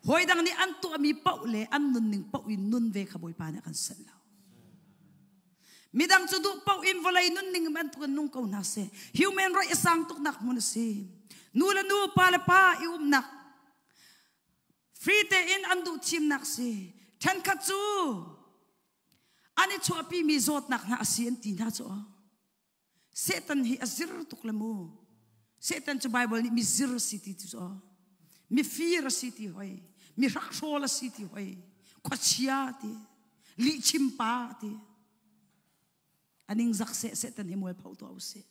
hawi dang nih an tuahmi paoh le an nunning paoh in nun ve kha Bawipa nih a kan senh lo. Midang cu duh paoh in vawlei nunning bantukin nung ko hna seh. Human right a sang tuknak hmun a si. Nu le nu, pa le pa i umnak free tein an duh thimnak si. Ṭhenkhat cu an i chuahpimi zawtnak hna a si an ti hna cu. Satan hi a zir tuk le mu. Satan cu Bible nih mizir a si ti cu mifir a si ti hoi, mi hrakhrawl a si ti hoi, khuachia ti, lihchim pa ti. A ningzak seh Satan hi mualpho tuah usih.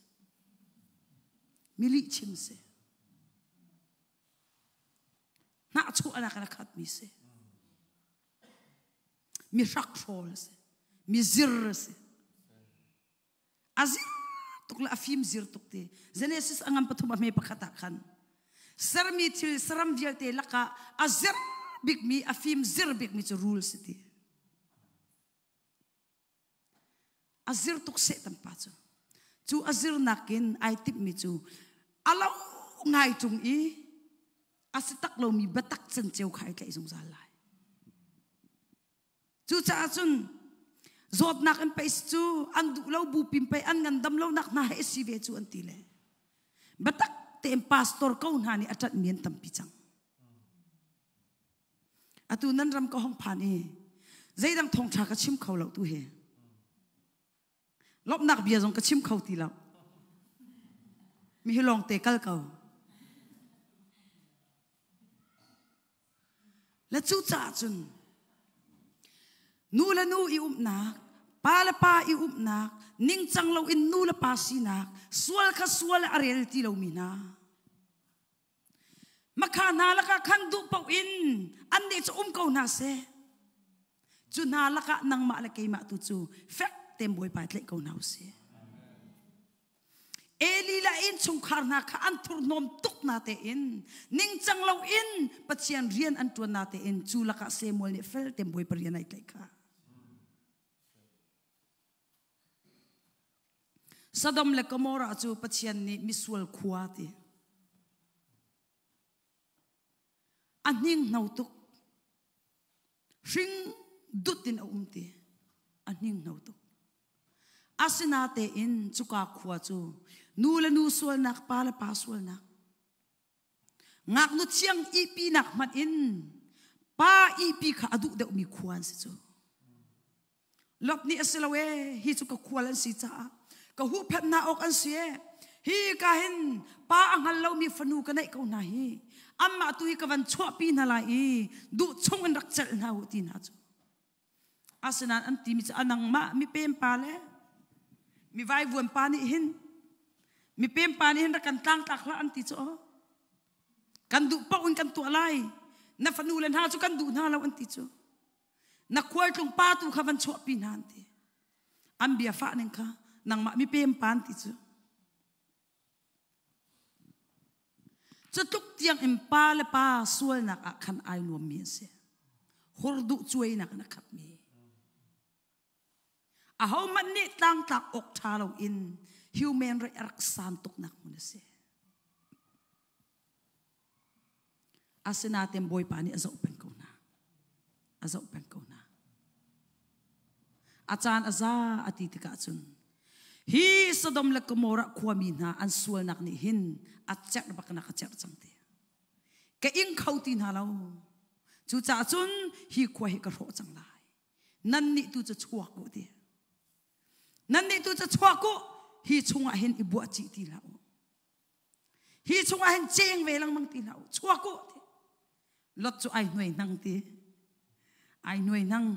Mi lihchim si. Hnahchuahnak in a khatmi si. Mi hrakhrawl a si. Mi zir a si. A zir tuk le a fim zir tuk ti. Genesis a ngan pathum a hme pakhat ah khan sermi thil saram vialte lakah a zir bikmi a fim zir bikmi cu rul si ti. A zir tuk seh tam pa cu. Cu a zirnak in ai timhmi cu A lo ngai tung i a si tak lomi biatak canceu kha ai tlaih zungzal lai. Cucaah cun zawtnak in pei cu an duh lo bu pin pei an ngandam lonak hna he si ve cu an ti le biatak tein pastor ko hna nih a ṭanhmi an tampi cang. Atu nan ram ka hong phan i zeidang thawngṭha ka chim kho lo tu hi. Lawmhnak bia zong ka chim kho ti lo. Mi hi lawng te kal ko. Le cu caah cun nu le nu i umnak, pa le pa i umnak, ningcang loin nu le pa sinak, sual kha sual a rel ti lomi hna. Makha hna lakah khan duh paoh in annih cu um ko hna seh. Cu hna lakah nangmah le keimah tu cu fek tein Bawipa tlaih ko hna usih. Eli le a innchungkhar hna kha an thurhnawm tuk na tein ningcang loin Pathian rian an ṭuan na tein cu lakah Samuel nih fel tein Bawipa rian ai tlaih kha. Sodom le Gomorrah cu Pathian nih misual khua ti. A hninghno tuk. Hring dut in a um ti. A hninghno tuk. Asinatein cuka khua cu nu le nu sualnak, pa le pa sualnak, ngaknu thiang ihpinak hmanh in pa ihpi kha a duh deuhmi khua an si cu. Lot nih a si lo ee, hi cu ka khual an si caah ka huhphenh hna awk an si ee. Hi ka hin pa a hngal lomi fanu ka neih ko hna hi. Anmah tu hi ka van chuahpi hna lai i duh chung in rak celh hna u ti hna cu. Asinain an timi cu a nangmah mipem pa le mi vaivuan pa nih hin mipem pa nih hin rak kan tlangtlak hlah an ti cu aw. Kan duh paoh in kan tuah lai. Na fanu le hna cu kan duh hna lo an ti cu. Na khualtlung pa tu kha van chuahpi hna an ti. An bia fah ning kha nangmah mipem pa an ti cu. Cutluk tiang in pa le pa sualnak ah khan ai nuammi an si. Hurduh cuainak in a khatmi. Ahohmanh nih tlangtlak awk ṭha loin human right a rak san tuknak hmun a si. Asinain Bawipa nih a zoh peng ko hna. A zoh peng ko hna. A caan a za a ti tikah cun hi Sodom le Gomorrah khuami hna an sualnak nih hin a cerh bak nak a cerh cang ti. Ka ing kho ti hna lo. Cucaah cun hi khua hi ka hrawh cang lai. Nannih tu cu chuak u ti. Nannih tu cu chuak u. Hi chungah hin i buah cih ti hlah u. Hi chungah hin cheng ve lengmang ti hlah u. Chuak u ti. Lot cu ai hnuai hnang ti. Ai hnuai hnang.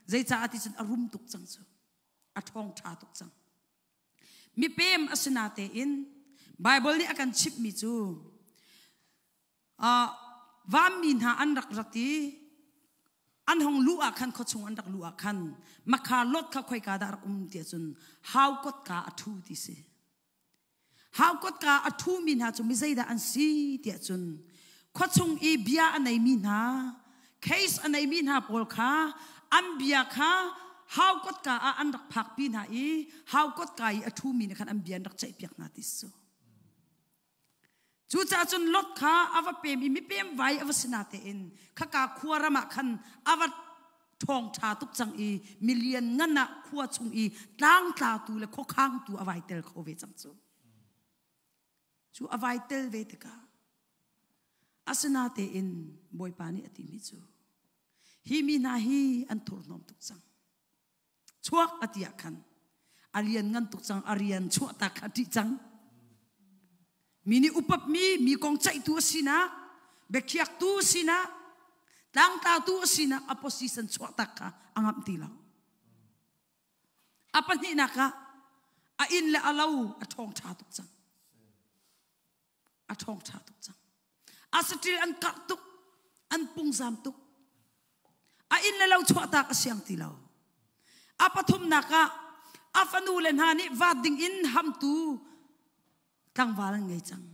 Zeicaah ti cun a rum tuk cang cu. A ṭhawng ṭha tuk cang. Mipem a si natein Bible nih a kan chimhmi cu vanmi hna an rak rat i an hong luh ah khan khuachung an rak luh ah khan makha lot kha khoika dah rak um ti ahcun hau kotka a ṭhu ti si. Hau kotka a ṭhumi hna cu mi zeidah an si tiah cun khuachung i bia a neimi hna case a neimi hna pawl kha an bia kha hau kotka ah an rak phakpi hna i hau kotka i a ṭhumi nih khan an bia an rak ceihpiak hna ti si. Cucaah cun Lot kha a va pem i mipem vai a va si natein khaka khua ram ah khan a va ṭhawng ṭha tuk cang i milian ngan ah khua chung i tlangtlatu le khuakhangtu a vai tel kho ve cang cu. Cu a vai tel ve tikah asinatein Bawipa nih a timi cu hi mi hna hi an thurhnawm tuk cang. Chuak a ti ah khan a lian ngan tuk cang a rian chuah tak kha ṭih cang. Mi nih upatmi mi kong ceihtu a sinak, biakhiaktu a sinak, tlangtlatu a sinak a position chuah tak kha a ngamh ti lo. A pahnihnak ah a inn le a lo a ṭhawng ṭha tuk cang. A ṭhawng ṭha tuk cang. A saṭil an karh tuk, an pungzam tuk. A inn le lo chuahtak a siang ti lo. A pathumnak ah a fanu le hna nih vaat ding in hamtu tlangval an ngei cang.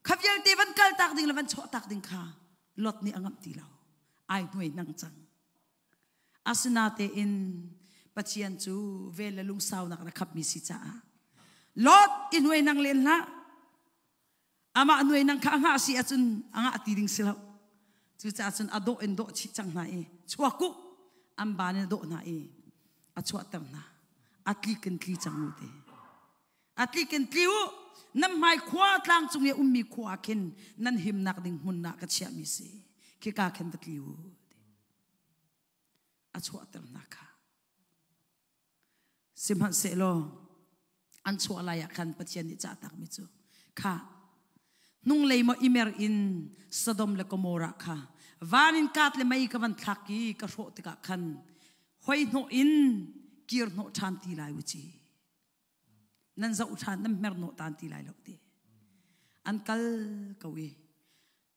Kha vialte van kaltak ding le van chuahtak ding kha Lot nih a ngamh ti lo. Ai hnuai nang cang. Asinatein Pathian cu vel le lungsaunak na khapmi si caah Lot i hnuai nang len hlah. Amah nuai nang kha a ngah si ahcun a ngah ti ding si lo. Cucaah cun a dawh in dawh chih cang hna i chuak u an ban in a dawh hna i a chuahter hna. A tlik in tli cang u ti. A tlik in tli u. Nan hmai khua tlang cung i a ummi khua ah khin nan himnak ding hmun ah ka chiahmi si. Khika khin va tli u ti. A chuahter hna kha. Sihmanhsehlaw an chuah lai ah khan Pathian nih cahtakmi cu kha hnunglei maw i mer in Sodom le Gomorrah kha van in kat le mei ka van thlak i ka hrawh tikah khan hoi hnawh in kir hnawh ṭhan ti lai u ci. Nan zoh ṭhan nan mer hnawh tan ti lai lo ti. An kal ko i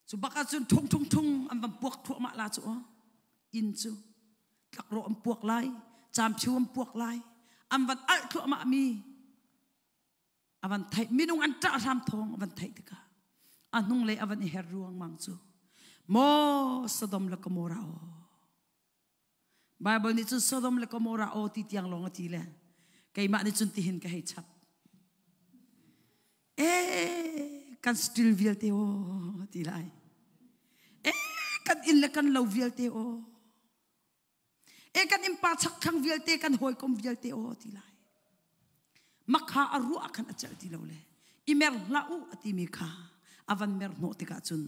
cu bak ahcun thung thung thung an van puak thluahmah la cu aw inn cu tlakrawh an puak lai camphiu an puak lai an van alh thluahmah mi a van theih minung an ṭah hram thawng a van theih tikah a hnunglei a van i her ruangmang cu maw Sodom le Gomorrah aw Bible nih cun Sodom le Gomorrah aw ti tiang lawng a ti le keimah nih cun tihin ka hei chap eh kan still vialte aw ti lai eh kan inn le kan lo vialte aw eh kan innpa chakthlang vialte kan hawikom vialte aw ti lai makha a ruah khan a celh ti lo le i mer hlah u a timi kha a van mer hnawh tikah cun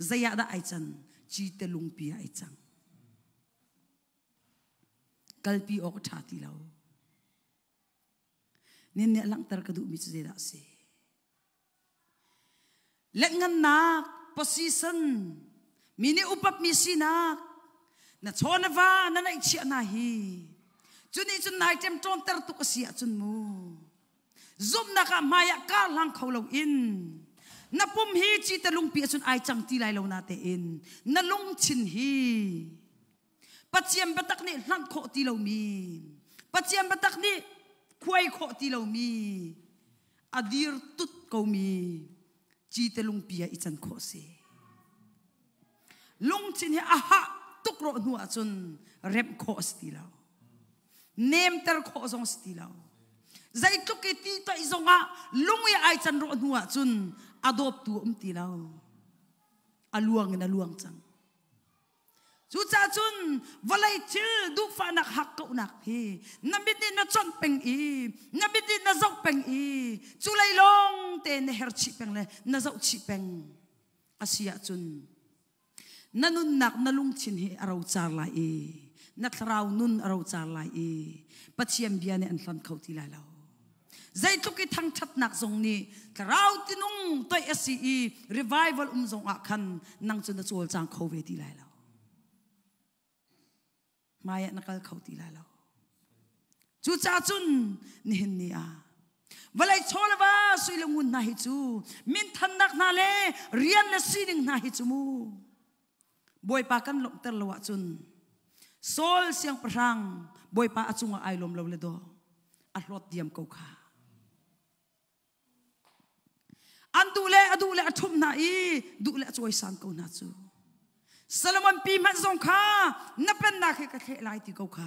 zei ah dah ai can cite lungpi ah ai cang kalpi awk a ṭha ti lo nin nih a langhter ka duhmi cu zeidah a si Lengngannak position mi nih upatmi sinak na chaw na va na neihchiah hna hi cu nih cun nai ṭemṭawnter tuk a si ahcun mu zumhnak ah hmai ah kar hlang kho loin na pum hi cite lungpi ahcun ai cang ti lai lo na tein na lungthin hi Pathian biatak nih hlanh khawh ti lomi Pathian biatak nih khuai khawh ti lomi a dir tut komi cite lungpi ah i can khawh si. Lungthin hi a hah tuk rawh hnu ahcun remh khawh a si ti lo. Nemter khawh zong a si ti lo. Zeitluk i ti toih zongah lung i ai can rawh hnu ahcun a dawptu a um ti lo. A luang in a luang cang. Cucaah cun vawlei thil duhfahnak hakkauhnak hi na mit nih na conh peng i na mit nih na zoh peng i cu lei lawng te na her chih peng le na zoh chih peng a si ahcun na nunnak na lungthin hi a rocar lai i na thlarau nun a rocar lai i Pathian bia nih an hlonh kho ti lai lo. Zeitluk i thangṭhatnak zong nih thlarau tinung toih a si i revival um zong ah khan nang cu na cawlcang kho ve ti lai lo. Hmai ah na kal kho ti lai lo. Cucaah cun nihin ni ah vawlei chaw le va sui le ngun hna hi cu minthannak hna le rian le sining hna hi cu mu Bawipa kan lawmhter lo ahcun Saul siangpahrang Bawipa a cungah ai lawm lo le daw a hlawt diam ko kha. An duh le a duh le a ṭhumh hna i duh le a cawisan ko hna cu. Solomon pi hmanh zong kha na pennak he ka thleh lai ti ko kha.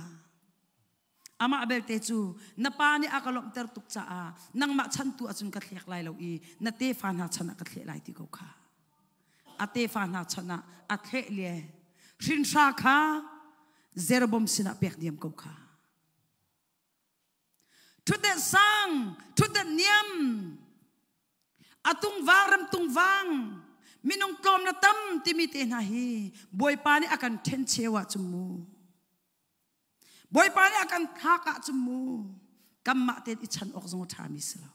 Amah belte cu na pa nih a ka lawmhter tuk caah nangmah chan tu ahcun ka thlek lai lo i na tefa hna chan ah ka thleh lai ti ko kha. A tefa hna chan ah a thleh le hrinhra kha Jeroboam sinah pek diam ko kha. Ṭhutdenh sang, ṭhutdenh niam, a tungvang ram tungvang, minung tlawm na tam timi te hna hi Bawipa nih a kan ṭhen cheu ahcun mu. Bawipa nih a kan thlak ahcun mu kanmah tein i chan awk zong a ṭhami si lo.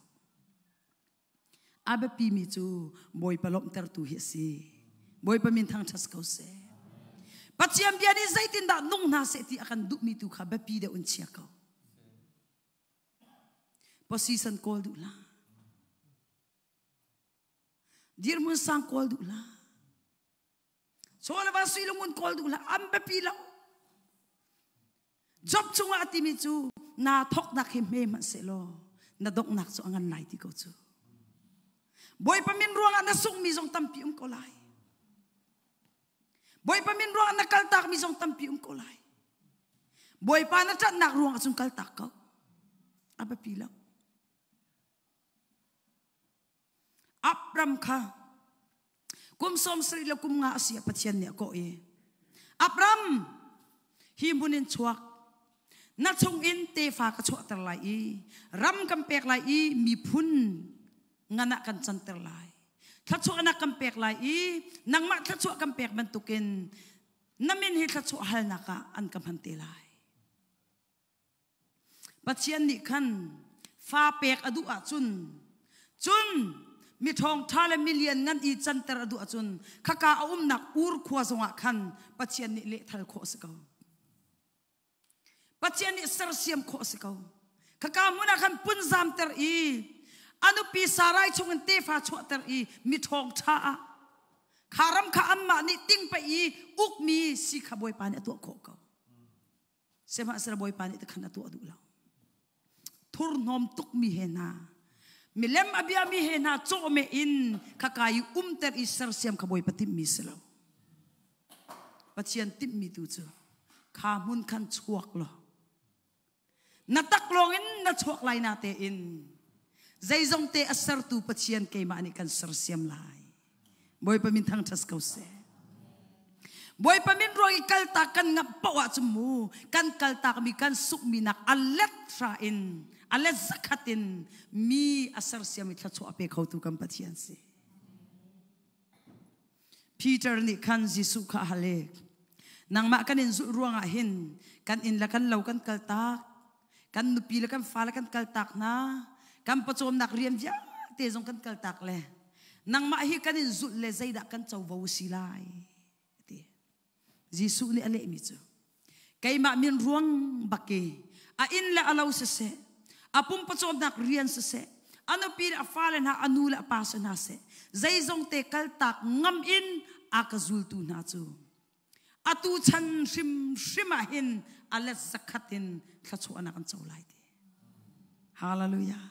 A biapimi cu Bawipa lawmhtertu hi a si. Bawipa min thangṭhat ko seh. Pathian bia nih zeitindah nung hna seh ti a kan duhmi tu kha biapi deuh in chia ko. Position kawl duh hlah. Dirhmun sang kawl duh hlah. Chaw le va sui lungun kawl duh hlah an biapi lo. Job cungah a timi cu naa thoknak hi hme hmanh sehlaw na donghnak cu a ngan lai ti ko cu. Bawipa min ruangah na sunghmi zong tampi um ko lai. Bawipa min ruangah na kaltakmi zong tampi um ko lai. Bawipa na ṭanhnak ruangah cun kaltak ko. A biapi lo. Abram kha. Kum 70 le kum nga a si ah Pathian nih a kawh i Abram hi hmun in chuak na chungin tefa ka chuahter lai i ram kan pek lai i miphun ngan ah kan canter lai. Thluachuahnak kan pek lai i nangmah thluachuah kan pek bantukin na min hi thluachuah halnak ah an ka hman te lai. Pathian nih khan fa pek a duh ahcun cun mi ṭhawngṭha le milian ngan i canter a duh ahcun khaka a umnak Ur khua zongah khan Pathian nih lehthal khawh a si ko. Pathian nih sersiam khawh a si ko. Khaka hmun ah khan punzamter i a nupi Sarai chungin tefa chuahter i mi ṭhawngṭha ah kha ram kha anmah nih tingpaih i ukmi si kha Bawipa nih a tuah khawh ko. Sihmanhsehlaw Bawipa nih tikhan a tuah duh lo. Thurhnawm tukmi he hna, milem a biami he hna cawhmeh in khaka i umter i sersiam kha Bawipa timhmi si lo. Pathian timhmi tu cu kha hmun khan chuak law na taklawng in na chuak lai na tein zeizong te a sertu Pathian keimah nih kan sersiam lai. Bawipa min thangṭhat ko seh. Bawipa min ruang i kaltak kan ngamh paoh ahcun mu kan kaltakmi kan sukmi nak a let hra in a let zakhat in mi a sersiam i thluachuah a pe khotu kan Pathian si. Peter nih khan Jesuh kha a hal i nangmah kan in zulh ruangah hin kan inn le kan lo kan kaltak kan nupi le kan fale kan kaltak hna kan pawcawmnak rian vialte zong kan kaltak le nangmah hi kan in zulh le zeidah kan covo si lai ti Jesuh nih a lehmi cu keimah min ruang bak i a inn le a lo siseh a pum pawcawmnak rian siseh a nupi le a fale hna a nu le a pa si hna seh zeizong te kaltak ngam in a ka zultu hna cu Atu chan hrimhrim ah hin a let zakhat in thluachuahnak an co lai ti. Hallelujah.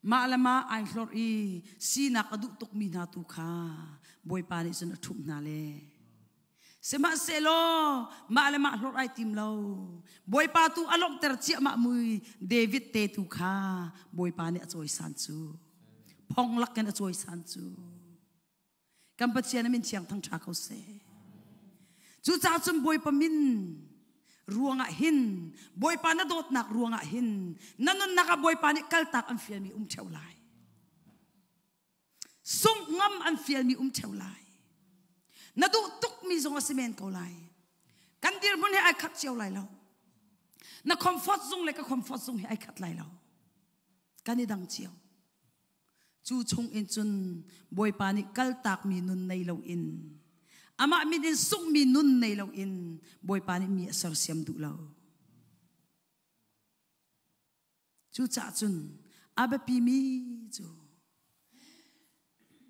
Mah le mah ai hlorh i sinak a duh tukmi hna tu kha Bawipa nih cun a ṭhumh hna le. Sihmanhsehlaw mah le mah hlorh ai tim lo. Bawipa tu a lawmhter ciahmah mui David te tu kha Bawipa nih a cawisan cu. Phong lakin a cawisan cu. Kan Pathian a min thiang thangṭha ko seh. Cucaah cun Bawipa min ruangah hin Bawipa na dawtnak ruangah hin na nunnak ah Bawipa nih kaltak an fialmi um ṭheo lai. Sungh ngam an fialmi um ṭheo lai. Na duh tukmi zong a si men ko lai. Kan dirhmun he ai khat cio lai lo. Na comfort zung le ka comfort zung he ai khat lai lo. Kan i dang cio. Cu chung in cun Bawipa nih kaltakmi nun nei loin amah min in sunghmi nun nei loin Bawipa nih mi a sersiam duh lo. Cucaah cun a biapimi cu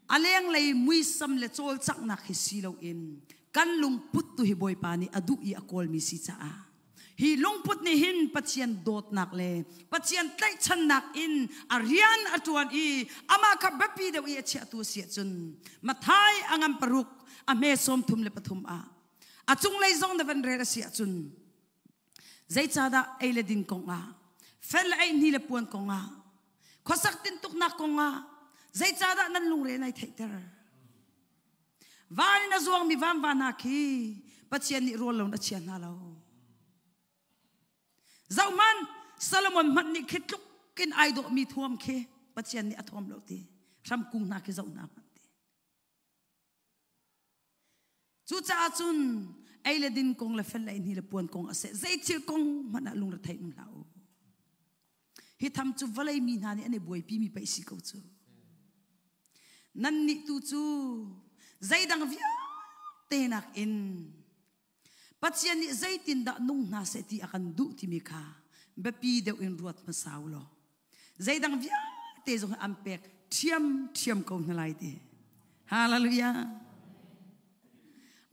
a lenglei muisam le cawlcanghnak hi si loin kan lungput tu hi Bawipa nih a duh i a kawlmi si caah Hi lungput nih hin Pathian dawtnak le Pathian tlaihchannak in a rian a ṭuan i amah kha biapi deuh i a chiahtu a si ahcun Matthai a ngan paruk a hme 33 ah a cunglei zong na van rel a si ahcun zeicahdah ei le din kongah fel le eihni le puan kongah khuasak tintuknak kongah zeicahdah nan lungre nai theihter Van in a zuangmi vanva hna khi Pathian nih rawl lo a chia hna lo. Zohhmanh, Solomon hmanh nih khi tluk in ai dawhmi thuam khi Pathian nih a thuam lo ti. Hramkung hna khi zoh hna hmanh ti. Cucaah cun ei le din kong le fel le hni le puan kong a seh zei thil kong hmanh ah lungrethei um hlah u. Hi tham cu vawlei mi hna nih an i buaipi mi pei si ko cu. Nannih tu cu zeidang vialte nakin Pathian nih zeitindah nung hna seh ti a kan duh timi kha biapi deuh in ruat hmasa u law zeidang vialte zong hi an pek ṭhiamṭhiam ko hna lai ti. Hallelujah.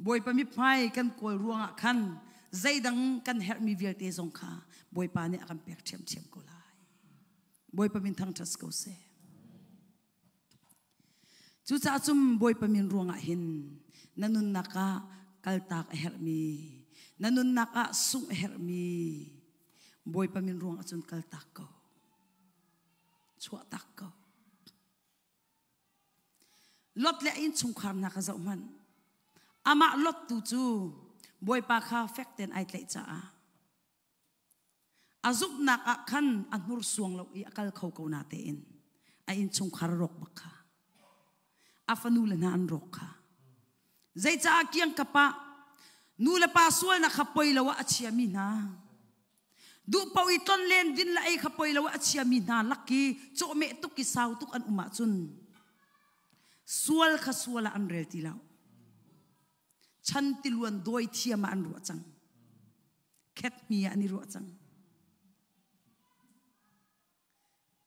Bawipa mithmai kan kawl ruangah khan zeidang kan herhmi vialte zong kha Bawipa nih a kan pek ṭhiamṭhiam ko lai. Bawipa min thangṭhat ko seh. Cucaah cun Bawipa min ruangah hin na nunnak ah kaltak a herhmi, na nunnak ah sungh a herhmi Bawipa min ruangah cun kaltak ko. Chuahtak ko. Lot le a innchungkhar hna kha zoh hmanh. Amah Lot tu cu Bawipa kha fek tein ai tlaih caah a zumhnak ah khan a hnursuang lo i a kal kho ko na tein a innchungkhar rawk bak kha a fanu le hna an rawk kha. Zeicah kiangkap ah nu le pa sualnak kha poi lo ah a chiami hna duh paoh i tlonlen din le ei kha poi lo ah a chiami hna lak i cawhmeh tuk i sau tuk an um ahcun sual kha sual ah an rel ti lo. Chan tiluan dawi thiam ah an ruah cang. Khet mi ah an i ruah cang.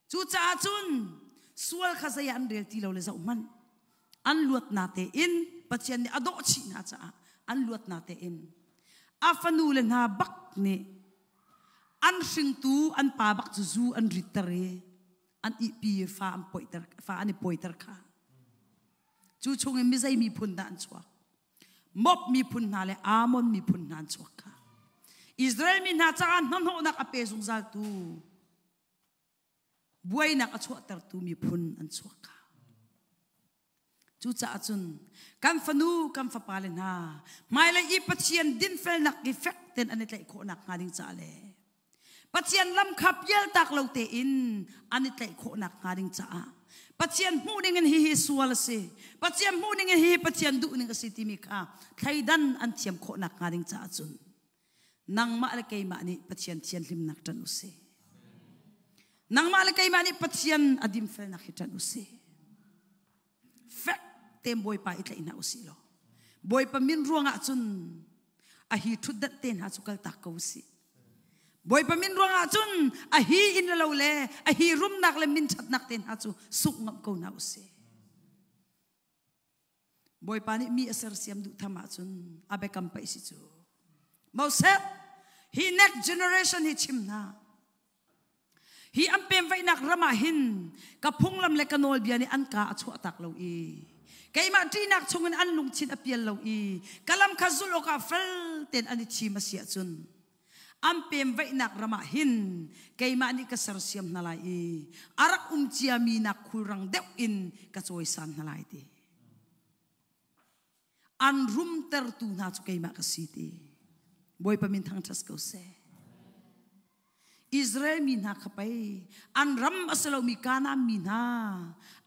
Cucaah cun sual kha zei ah an rel ti lo le zoh hmanh. An luatnak tein Pathian nih a dawh chih hna caah an luatnak tein a fanu le hna bak nih an hringtu an pa bak cu zu an ritter i an ihpi i fa an poihter fa an i pawiter kha. Cu chungin mizei miphun dah an chuak? Moab miphun hna le Ammon miphun hna an chuak kha. Israel mi hna caah hnahnawhnak a pe zungzaltu buainak a chuahtertu miphun an chuak kha. Cucaah cun kan fanu kan fapa le hna hmailei i Pathian dinfelnak i fek tein an i tlaih khawhnak hnga ding caah le Pathian lam kha pialtak lo tein an i tlaih khawhnak hnga ding caah Pathian hmuh ning in hihi sual a si Pathian hmuh ning in hihi Pathian duh ning a si timi kha thleidan an thiam khawhnak hnga ding caah cun nangmah le keimah nih Pathian thianhlimnak ṭan u si. Nangmah le keimah nih Pathian a dinfelnak hi ṭan u si. Fek tein Bawipa i tlaih hna u sih law Bawipa min ruangah cun a hi ṭhutdanh te hna cu kaltak ko u sih. Bawipa min ruangah cun a hi inn le lo le a hi rumnak le min ṭhatnak te hna cu sungh ngamh ko hna u sih. Bawipa nih mi a sersiam duh tham ahcun a biakam paih si cu. Moses, hi next generation hi chim hna. Hi an pemvaihnak ram ah hin ka phunglam le ka nawlbia nih an ka a chuahtak lo i keimah ṭihnak chungin an lungthin a pial lo i ka lam kha zulh awkah fel tein an i thim a si ahcun an pemvaihnak ram ah hin keimah nih ka sersiam hna lai i a rak um ciami nak khulrang deuh in ka cawisan hna lai ti. An rumtertu hna cu keimah ka si ti. Bawipa min thangṭhat ko seh. Israel mi hna kha pei an ram a si lomi Kanaan mi hna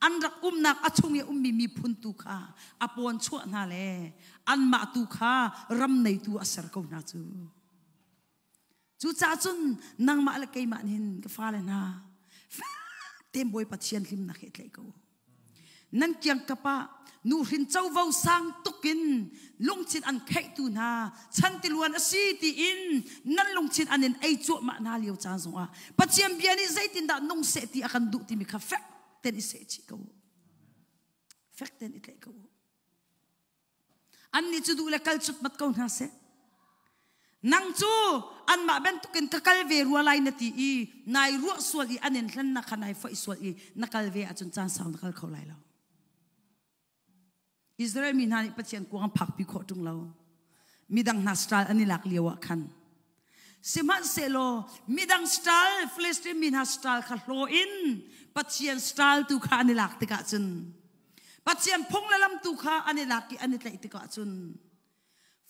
an rak umnak a chung i ummi miphun tu kha a pawn chuah hna le anmah tu kha ram neitu a ser ko hna cu. Cucaah cun nangmah le keimah nih ka fale hna fek tein Bawipa thianhlimnak he tlaih ko. Nan kiangkap ah nuhrin covo sang tukin lungthin an kheihtu hna chantiluan a si tiin nan lungthin an in ei cuahmah hna lio caan zongah Pathian bia nih zeitindah nung seh ti a kan duh timi kha fek tein i seh chih ko u. Fek tein i tlaih ko u. Annih cu duh le kal cutmat ko hna seh. Nang cu anmah bantukin ka kal ve rua lai na ti i nai ruah sual i an in hlennak kha nai foih sual i na kal ve ahcun caan sau na kal kho lai lo. Israel mi hna nih Pathian kuang an phakpi khawh ṭung lo. Midang hna style an i lak lio ah khan. Sihmanhsehlaw midang style, Philistine mi hna style kha hlaw in Pathian style tu kha an i lak tikah cun Pathian phung le lam tu kha an i lak i an i tlaih tikah cun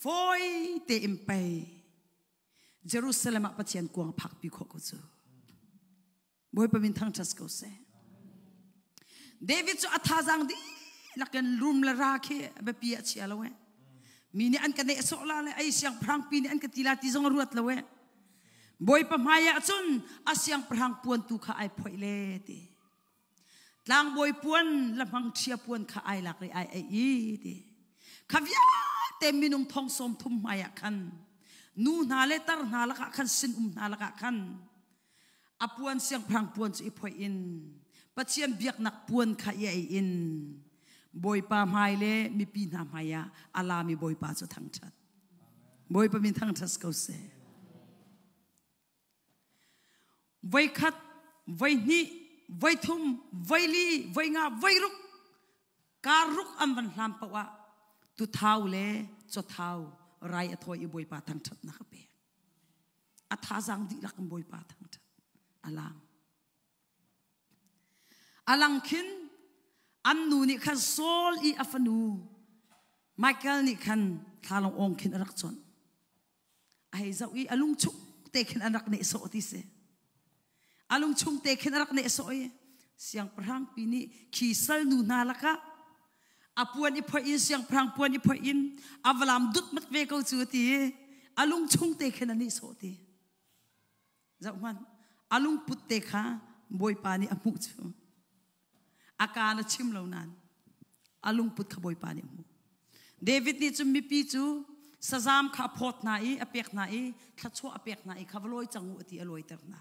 fawi tein pei Jerusalem ah Pathian kuang phakpi khawh ko cu. Bawipa min thangṭhat ko seh. David cu a thazaang dihlak in rum le ra khi biapi a chia lo eh. Mi nih an ka nehsawh la le ei siangpahrang pi nih an ka ti la ti zong a ruat lo eh. Bawipa hmai ah cun a siangpahrang puan tu kha ai phoih le ti. Tlangbawi puan le hmangṭhia puan kha ai lak i ai ei i ti. Kha vialte minung thong sawm thum hmai ah khan nu hna le tar hna lakah khan sinum hna lakah khan a puan siangpahrang puan cu i phoih in Pathian biaknak puan kha i ei in Bawipa hmai le mipi hna hmai ah a lami Bawipa cu thangṭhat. Bawipa min thangṭhat ko seh. Voikhat, voihnih, voithum, voili, voinga, voiruk, kar ruk an van hlam paoh ah tuthau le cawthau rai a thawi i Bawipa thangṭhatnak a pek. A thazaang dihlak in Bawipa thangṭhat a lang. A lang khin An nu nih khan Saul i a fanu Michael nih khan thlalong awng khin a rak chawnh. A hei zoh i a lungchung te khin an rak nehsawh ti si. A lungchung te khin a rak nehsawh i siangpahrang pi nih khi salnu hna lakah a puan i phoih in siangpahrang puan i phoih in a valam dut mat ve ko cu ti i a lungchung te khin a nehsawh ti. Zoh hmanh, a lungput te kha Bawipa nih a hmuh cu. A kaa na chim lo nain a lungput kha Bawipa nih a hmuh. David nih cun mipi cu sazam kha a phawt hna i a pek hna i thluachuah a pek hna i kha va lawi cang u a ti a lawiter hna.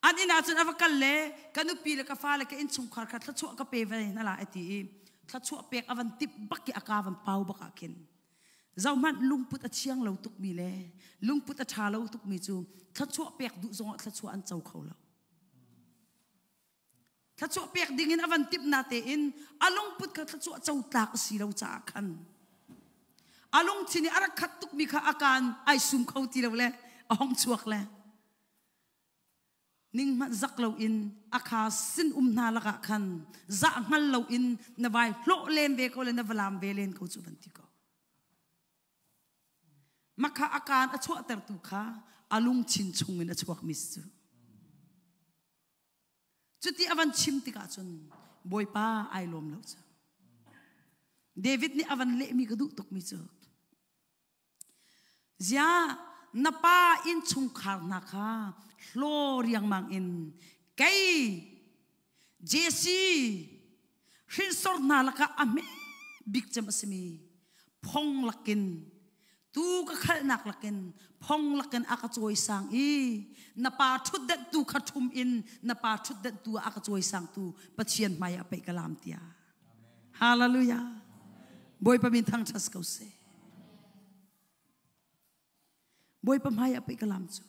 An inn ah cun a va kal le ka nupi le ka fale ka innchungkhar kha thluachuah ka pe ve hna lai a ti i thluachuah pek a van timh bak i a kaa van pau bak ah khin Zohhmanh lungput a thiang lo tukmi le lungput a ṭha lo tukmi cu thluachuah pek duh zongah thluachuah an co kho lo. Thluachuah pek dingin a van timh na tein a lungput kha thluachuah co tlak a si lo caah khan a lungthin i a rak khat tukmi kha a kaan ai sum kho ti lo le a hong chuak le ning hmanh zak loin a kha sin um hna lakah khan zah hngal loin na vai hlawh len ve ko le na va lam ve len ko cu van ti ko makha a kaan a chuahtertu kha a lungchin chungin a chuakmi si cu cuti a van chim tikah cun Bawipa ai lawm lo cu David nih a van lehmi ka duh tukmi cu Ziah na pa innchungkhar hna kha hlaw riangmang in kei Jesse hrinsor hna lakah a hme bik cem a simi phong lakin tu ka khalhnak lakin phong lakin a ka cawisang i na pa ṭhutdenh tu kha ṭhum in na pa ṭhutdenh tu ah a ka cawisang tu Pathian hmai ah pei ka lam tiah. Hallelujah. Bawipa min thangṭhat ko seh. Bawipa hmai ah pei ka lam cu.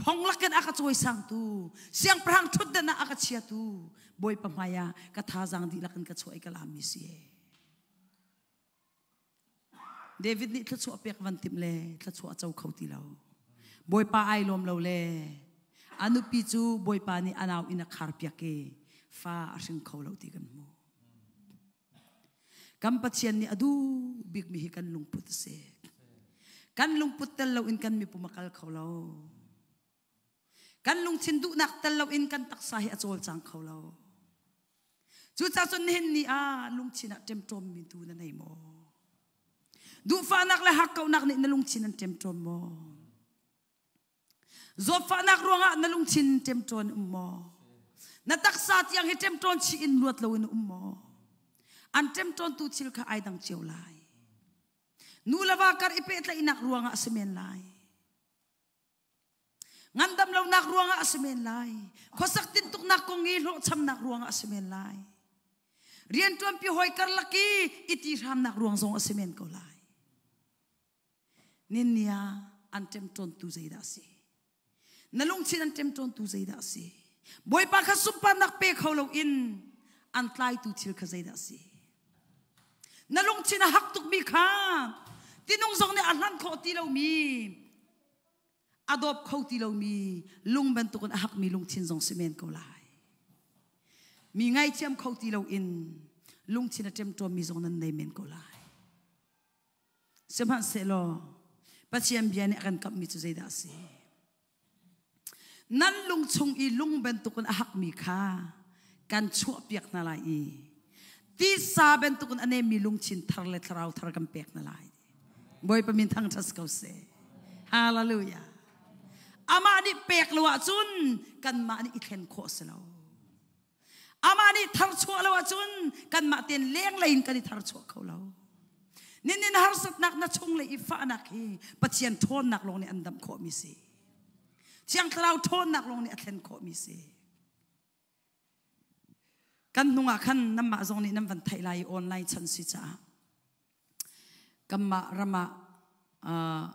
Phong lakin a ka cawisangtu, siangpahrang ṭhutdan ah a ka chiatu, Bawipa hmai ah ka thazaang dihlak in ka chuah i ka lam mi si. David nih thluachuah pek van timh le thluachuah co kho ti lo. Bawipa ai lawm lo le a nupi cu Bawipa nih a nau inn a khar piak i fa a hring kho lo ti kan hmuh. Kan Pathian nih a duh bikmi hi kan lungput a si. Kan lungput tel loin kan mipum a kal kho lo. Kan lungthin duhnak tel loin kan taksa hi a cawlcang kho lo. Cucaah cun nihin ni ah lungthin ah ṭemṭawmmi tu na nei maw? Duhfahnak le hakkauhnak nih na lungthin an ṭemṭawm maw? Zawtfahnak ruangah na lungthin ṭemṭawn um maw? Na taksa tiang hi ṭemṭawn chih in luat loin um maw? An ṭemṭawntu thil kha ai dang cio lai. Nu le va kar i pehtlaihnak ruangah a si men lai. Ngandam lonak ruangah a si men lai. Khuasak tintuknak kong i hlawhchamnak ruangah a si men lai. Rianṭuanpi hawi karlak i i ti hramnak ruang zong a si men ko lai. Ninnia an ṭemṭawntu zeidah a si? Na lungthin an ṭemṭawntu zeidah a si? Bawipa kha sunparnak pe kho loin an tlaitu thil kha zeidah a si? Na lungthin a hak tukmi kha tinung zong nih a hlan khawh ti lomi a dawp kho ti lomi lung bantukin a hakmi lungthin zong si men ko lai. Mi ngaithiam kho ti loin lungthin a ṭemṭawmmi zong nan nei men ko lai. Sihmanhsehlaw Pathian bia nih a kan kamhmi cu zeidah a si? Nan lung chung i lung bantukin a hakmi kha kan chuahpiak hna lai i tisa bantukin a nemmi lungthin thar le thlarau thar kan pek hna lai. Bawipa min thangṭhat ko seh. Hallelujah. Amah nih pek lo ahcun kanmah nih i thlen khawh a si lo. Amah nih tharchuah lo ahcun kanmah tein lenglei in kan i tharchuah kho lo. Ninin harsatnak na chung le i fahnak hi Pathian ṭhawnnak lawng nih an damh khawhmi si. Thiang Thlarau ṭhawnnak lawng nih a thlen khawhmi si. Kan hnung ah khan nanmah zong nih nan van theih lai i online chan si caah kanmah ram ah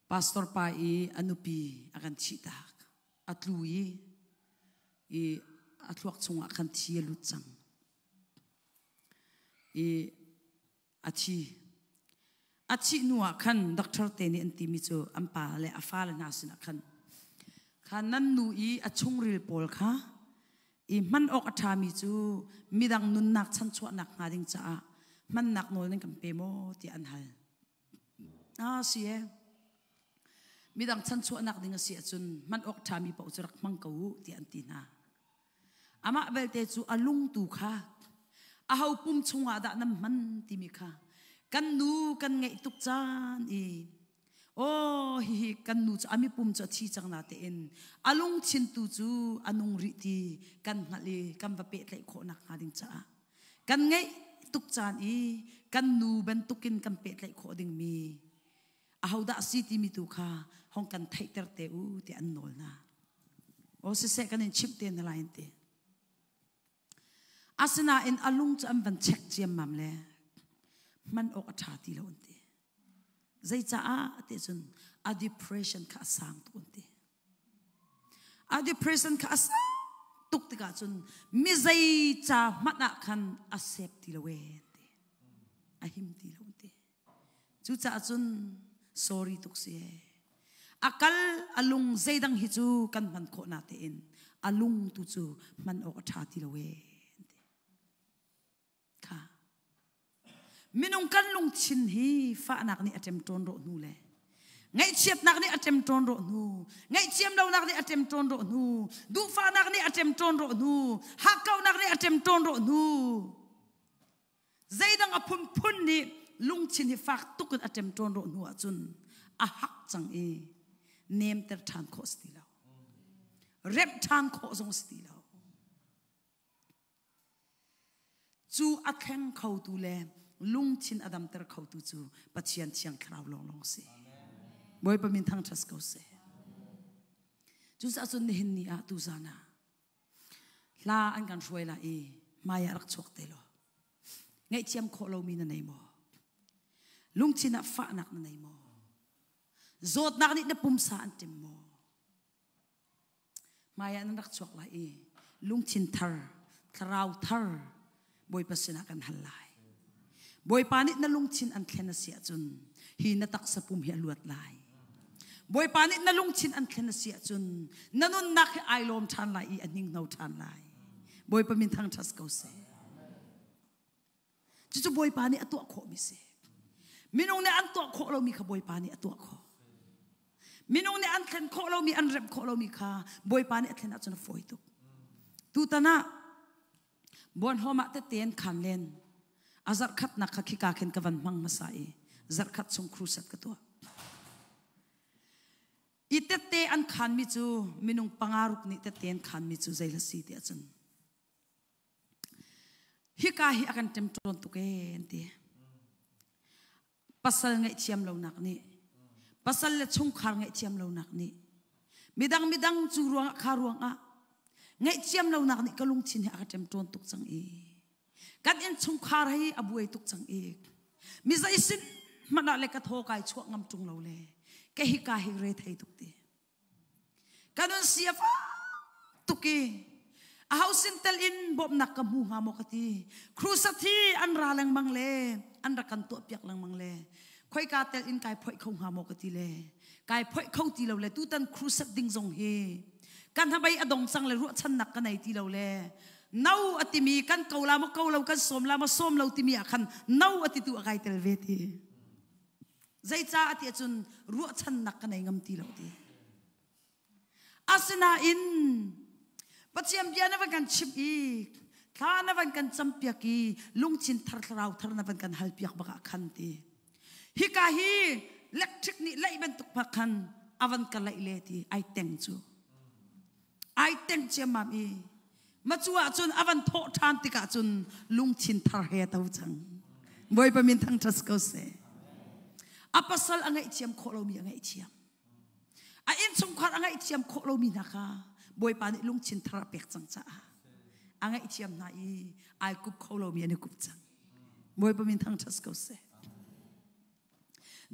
pastor pa i a nupi a kan thihtak. A tlu i i a thluak chungah khan thi a lut cang. I a thi. A thih hnu ah khan doctor te nih an timi cu an pa le a fale hna sinah khan kha nan nu i a chungril pawl kha I hman awk a ṭhami cu midang nunnak chanchuahnak hnga ding caah hmannak nawl nan kan pe maw tiah an hal. Ah si e. Midang chanchuahnak ding a si ahcun hman awk ṭhami paoh cu rak hmang ko u tiah an ti hna. Amah belte cu a lung tu kha aho pum chungah dah nan hman timi kha kan nu kan ngeih tuk caan i Aw hihi kan nu cu a mipum cu a thi cang na tein a lungthin tu cu a nung rih ti kan hngalh i kan va pehtlaih khawh nak hnga ding caah kan ngeih tuk caan i kan nu bantukin kan pehtlaih khawh dingmi ahodah si timi tu kha hong kan theihter te u ti an nawl hna. Aw siseh kan in chimh te na lai an ti. Asinain a lung cu an van check ciammam le hman awk a ṭha ti lo an ti. Zeicaah ti cun a depression kha a sang tuk an ti. A depression kha a sang tuk tikah cun mi zei ca hmanh ah khan a sep ti lo ee an ti. A him ti lo an ti. Cucaah cun sorry tuk si ee. A kal a lung zeidang hi cu kan hman khawh na tein a lung tu cu hman awk a ṭha ti lo ee an ti. Kha. Minung kan lungthin hi fahnak nih a ṭemṭawn rawh hnu le ngaihchiatnak nih a ṭemṭawn rawh hnu ngaihthiam lonak nih a ṭemṭawn rawh hnu duhfahnak nih a ṭemṭawn rawh hnu hakkauhnak nih a ṭemṭawn rawh hnu Zeidang a phunphun nih lungthin hi fak tuk in a ṭemṭawn rawh hnu ahcun a hak cang i nemter ṭhan khawh si ti lo. Remh ṭhan khawh zong si ti lo. Cu a thleng khotu le lungthin a damter khotu cu Pathian Thiang Thlarau lawnglawng si. Bawipa min thangṭhat ko seh. Cucaah cun nihin ni ah tuzan ah Hla an kan hruai la i hmai ah rak chuak te law. Ngaihthiam khawh lomi na nei maw? Lungthin ah fahnak na nei maw? Zawtnak nih na pumsa an tim maw? Hmai ah nan rak chuak lai i lungthin thar, thlarau thar Bawipa sinah kan hal lai. Bawipa nih na lungthin an thlen a si ahcun hi na taksa pum hi a luat lai. Bawipa nih na lungthin an thlen a si ahcun na nunnak hi ai lawm ṭhan lai i a hninghno ṭhan lai. Bawipa min thangṭhat ko seh. Cucu Bawipa nih a tuah khawhmi si. Minung nih an tuah khawh lomi kha Bawipa nih a tuah khawh. Minung nih an thlen khawh lomi, an remh khawh lomi kha Bawipa nih a thlen ahcun a fawi tuk. Tutan ah Buanhawm ah tette an khaan len. A zarhkhatnak kha khika khin ka van hmang hmasa i zarhkhat chung crusade ka tuah. I tette an khaanmi cu minung panga ruk nih tette an khaanmi cu zei la si ti ahcun hika hi a kan ṭemṭawn tuk ee an ti. Pasal ngaihthiam lonak nih pasal le chungkhar ngaihthiam lonak nih midang midang cu ruangah kha ruangah ngaihthiam lonak nih ka lungthin hi a ka ṭemṭawn tuk cang i kan innchungkhar hi a buai tuk cang i mi zei sin hmanh ah le ka thaw kai chuah ngam ṭung lo le ka hi ka hi re thei tuk ti Ka nun si a fak tuk i aho sin tel in bawmhnak ka hmu hnga maw ka ti. Crusade hi an ra lengmang le an rak kan tuahpiak lengmang le khoika tel in kai phoih kho hnga maw ka ti le kai phoih kho ti lo le tutan crusade ding zong hi kan hnabei a dong cang le ruahchannak ka nei ti lo le no a timi kan ko la maw ko lo kan sawm la maw sawm lo timi ah khan no a titu a kai tel ve ti. Zeicah ti ahcun ruahchannak ka nei ngam ti lo ti. Asinain Pathian bia na van kan chimh i thla na van kan campiak i lungthin thar thlarau thar na van kan halpiak bak ah khan ti. Hika hi electric nih laih bantuk bak khan a van ka laih le ti ai teng cu. Ai teng ciammam i Macu ahcun a van thawh ṭhan tikah cun lungthin thar he to cang. Bawipa min thangṭhat ko seh. A pasal a ngaihthiam khawh lomi a ngaihthiam. A innchungkhar a ngaihthiam khawh lomi hna kha Bawipa nih lungthin thar a pek cang caah a ngaihthiam hna i ai kup kho lomi an i kup cang. Bawipa min thangṭhat ko seh.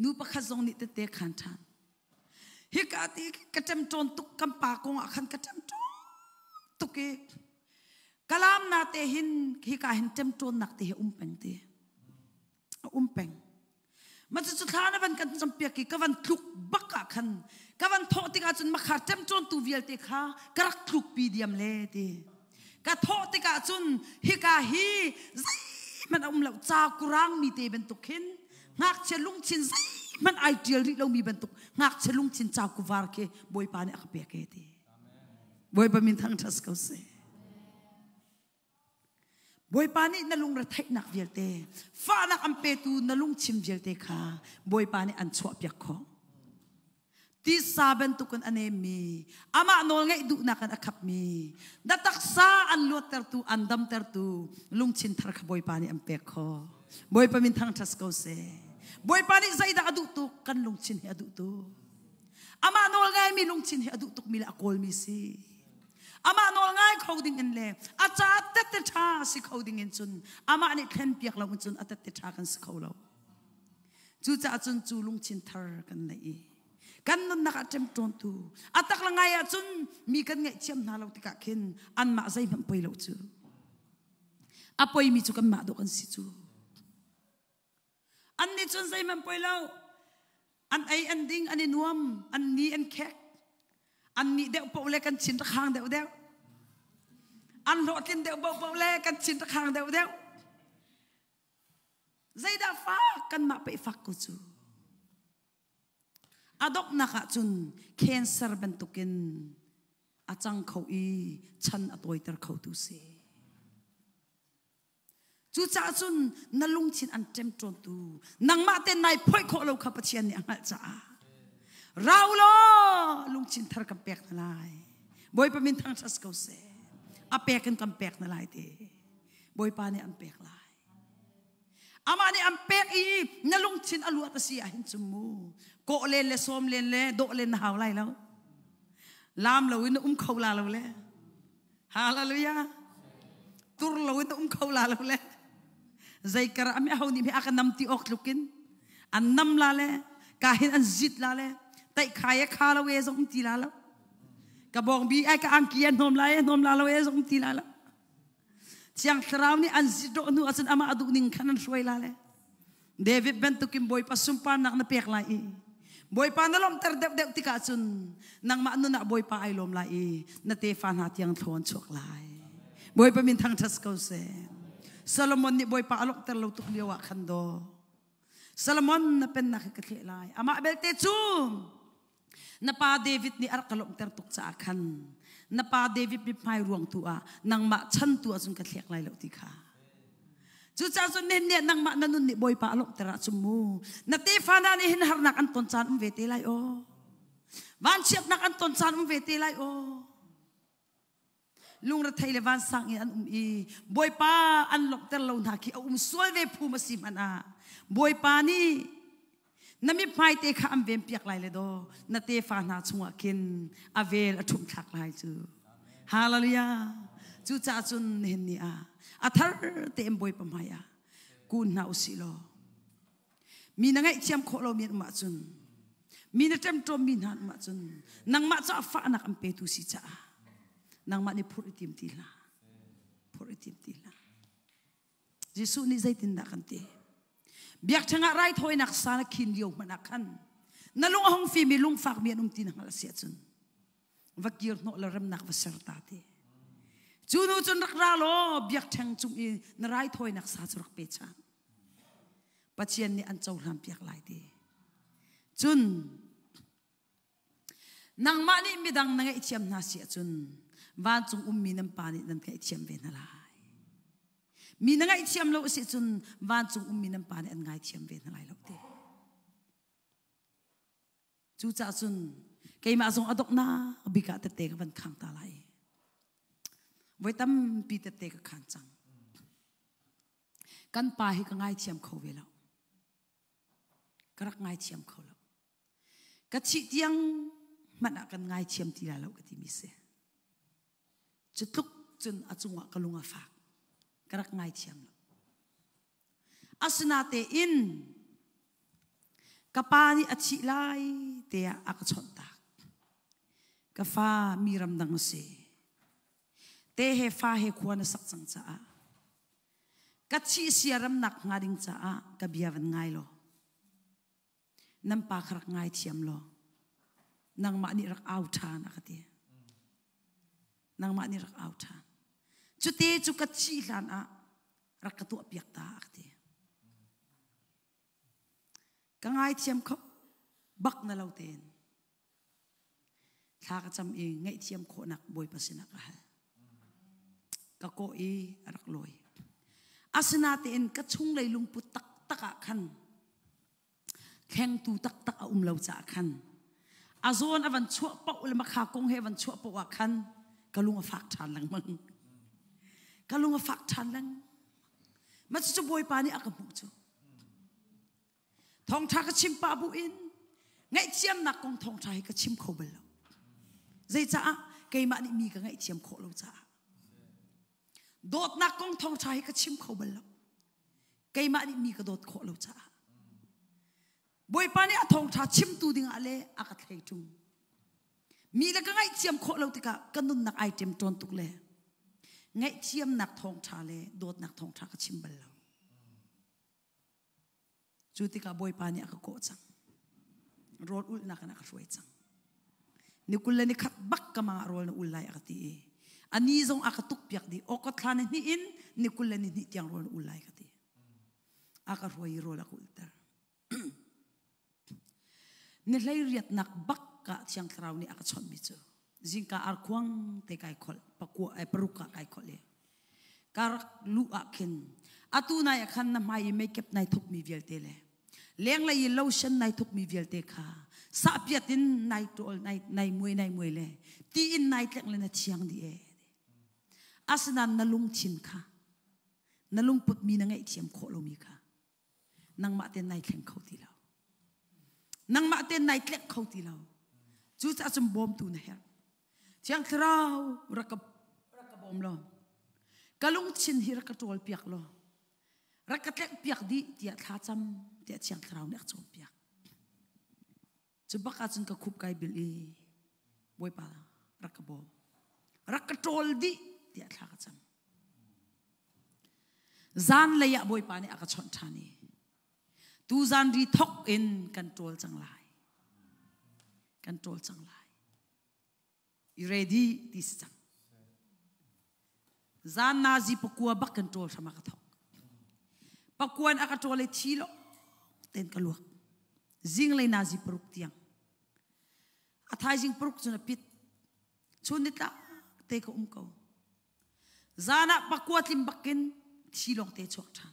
Nu pakhat zong nih tette khan ṭhan. Hika ti ka ṭemṭawn tuk kan pa kong ah khan ka ṭemṭawn tuk i kalam na te hin hika hin ṭemṭawnnak te hi um peng ti a um peng ma cu thla na van kan campiak i ka van tluk bak ah khan ka van thawh tikah cun makha ṭemṭawn tu vialte kha ka rak tluk pi diam le ti. Ka thawh tikah cun hika hi zeihmanh a um lo, ca kurang mi te bantuk khin ngakchia lungthin zeihmanh ai ṭial rih lomi bantuk ngakchia lungthin ca kuvar khi Bawipa nih a ka pek e ti. Bawipa min thangṭhat ko seh. Bawipa nih na lungretheihnak vialte, fahnak an petu na lungchim vialte kha Bawipa nih an chuahpiak khawh. Tisa bantukin a nemmi, amah nawl ngeih duhnak in a khapmi, na taksa an luattertu, an damtertu lungthin thar kha Bawipa nih an pek khawh. Bawipa min thangṭhat ko seh. Bawipa nih zeidah a duh tuk? Kan lungthin hi a duh tuk. Amah nawl ngaimi lungthin hi a duh tukmi le a kawlmi si. Amah nawl ngai kho ding in le a ca tette ṭha si kho ding in cun amah nih thlen piak lo in cun a tette ṭha kan si kho lo. Cucaah cun cu lungthin thar kan neih i kan nunnak ah ṭemṭawntu a tak le ngai ahcun mi kan ngaihthiam hna lo tikah khin anmah zeihmanh poi lo cu a poimi cu kanmah dawh kan si cu. An nih cun zeihmanh poi lo. An ei an ding an i nuam, an ni an khek. An nih deuh paoh le kan chin rak hang deuh deuh. An hlawhtlin deuh paoh paoh le kan chin rak hang deuh deuh. Zeidah fak kanmah pei fak ko cu. A donghnak ah cun cancer bantukin a cang kho i chan a tawiter khotu si. Cucaah cun na lungthin an ṭemṭawntu nangmah te nai phoih khawh lo kha Pathian nih a hngalh caah rau law lungthin thar kan pek hna lai. Bawipa min thangṭhat ko seh. A pek in kan pek hna lai ti. Bawipa nih an pek lai. Amah nih an pek i na lungthin a luat a si ahhin cun mu kawh len le sawm len le dawh len na hau lai lo. Laam lo in na um kho la lo le. Hallelujah. Tur lo in um kho la lo le. Zei kar ami ho nih a ka nam ti awk tlukin an nam la le ka hin an zit la le tai khai e kha lo e zong ti la lo. Ka bong bi ai ka angki an hnom la e hnom la lo e zong ti la lo. Thiang Thlarau nih an zit ro nu acun ama adu ning khan an hruai la le. David bantukin Bawipa sunparnak na pek lai i Bawipa na lawmhter deuhdeuh tikah cun nangmah nun ah Bawipa ai lawm lai i na tefa hna tiang thlaw an chuak lai. Bawipa min thangṭhat ko seh. Solomon nih Bawipa a lawmhter lo tuk lio ah khan daw. Solomon na pennak hi ka thleh lai. Amah belte cu Na pa David nih a rak ka lawmhter tuk caah khan na pa David mithmai ruang tu ah nangmah chan tu ahcun ka thlek lai lo ti kha. Cucaah cun nen nih nangmah na nun nih Bawipa a lawmhter ahcun mu na tefa hna nih hin harnak an ton caan um ve te lai aw. Vanchiatnak an ton caan um ve te lai aw. Lungrethei le vansang in an um i Bawipa an lawmhter lo hna khi a um sual ve phum a si hmanh ah Bawipa nih na mithmai te kha an ven piak lai le daw na tefa hna chungah khin a vel a ṭhumh thlak lai cu. Hallelujah. Cucaah cun nihin ni ah a thar tein Bawipa hmai ah kun hna usih law Mi na ngaihthiam khawh lomi an um ahcun, mi na ṭemṭawmmi hna an um ahcun, nangmah caah fahnak an petu si caah nangmah nih phurh i tim ti hlah. Phurh i tim ti hlah. Jesuh nih zeitindah kan ti? Biakṭheng ah raithawinak sa na khin lio hmanh ah khan na lung a hung fimi lungfakmi an um ti na hngalh a si ahcun va kir hnawh le remnak va ser ta ti. Cu nu cun rak ra law biakṭheng cung i na raithawinak sa cu rak pe cang. Pathian nih an cohlan piak lai ti. Cun nangmah nih midang na ngaihthiam hna si ahcun vancung ummi nan pa nih nan ngaihthiam ve hna lai. Mi na ngaihthiam lo a si cun vancung ummi nan pa nih an ngaithiam ve hna lai lo ti. Cucaah cun keimah zong a donghnak bik ah tette ka van khang ta lai. Voi tampi tette ka khan cang. Kan pa hi ka ngaithiam kho ve lo. Ka rak ngaithiam kho lo. Ka thih tiang hmanh ah kan ngaithiam ti lai lo ka timi si. Cu tluk cun a cungah ka lung a fak. Ka rak ngaithiam lo. Asinatein ka pa nih a thih lai te ah a ka chawnh tak. Ka fa mi ramdang a si. Te he fa he khua na sak cang caah ka thih siaramnak hnga ding caah ka bia van ngai law nan pa kha rak ngai thiam law nangmah nih rak au ṭhan a ka ti. Nangmah nih rak au ṭhan. Cute cu ka thih hlan ah rak ka tuah piak ta a ka ti. Ka ngaithiam kho bak na lo tein. Thla ka cam i ngaihthiam khawhnak Bawipa sinah ka hal. Ka kawh i a rak lawi. Asinatein ka chunglei lungput taktak ah khan thlengtu taktak a um lo caah khan a zawn a van chuah paoh le makha kong he van chuah paoh ah khan ka lung a fak ṭhan lengmang. Ka lung a fak ṭhan lengmang. Mah cucu Bawipa nih a ka hmuh cu. Thawngṭha ka chim pah bu in ngaihthiamnak kong thawngṭha hi ka chim kho bal lo. Zeicaah keimah nih mi ka ngaihthiam khawh lo caah. Dawtnak kong thawngṭha hi ka chim kho bal lo. Keimah nih mi ka dawt khawh lo caah. Bawipa nih a thawngṭha chimtu dingah le a ka thlei ṭung. Mi le ka ngaihthiam khawh lo tikah ka nunnak ai ṭem ṭawn tuk le ngaihthiamnak thawngṭha le dawtnak thawngṭha ka chim bal lo. Cu tikah Bawipa nih a ka kawh cang. Rawl ulhnak in a ka hruai cang. Ni 21 bak ka mang ah rawl na ul lai a ka ti i a ni zong a ka tuk piak dih. Awkot thla ni hnih in ni 22 tiang rawl na ul lai ka ti. A ka hruai i rawl a ka ulhter. Ni 18nak bak ah Thiang Thlarau nih a ka chawnhmi cu zingka arkhuang te kai kholh pakua ai paruk ah kai kholh i ka rak luh ah khin atu nai ah khan na hmai i makeup nai thukmi vialte le lenglei i lotion nai thukmi vialte kha sahpiat in nai ṭawl nai nai muai nai muai le ti in nai tlengh le na thiang dih e asinain na lungthin kha na lungput mi na ngaihthiam khawh lomi kha nangmah ten nai thleng kho ti lo nangmah ten nai tlek kho ti lo cucaah cun bawmtu na herh Thiang Thlarau rak ka rak ka bawm law ka lungthin hi rak ka ṭawl piak law rak ka tlek piak dih tiah thla cam tiah Thiang Thlarau nih a ka cawnpiak cu bak ahcun ka khup kai bil i Bawipa rak ka bawm rak ka ṭawl dih tiah thla ka cam Zanlei ah Bawipa nih a ka chawnh ṭhan i tu zan ri thok in kan ṭawl cang lai. Kan ṭawl cang lai. I ready ti si cang. Zan nazi pakua bak kan ṭawl hram a ka thok. Pakuan a ka ṭawl i thi lo ten ka luak. Zinglei nazi paruk tiang. A thaizing paruk cun a pit. Chun nitlak te ka um ko. Zan ah pakua tlim bakin thi lawng te chuak ṭhan.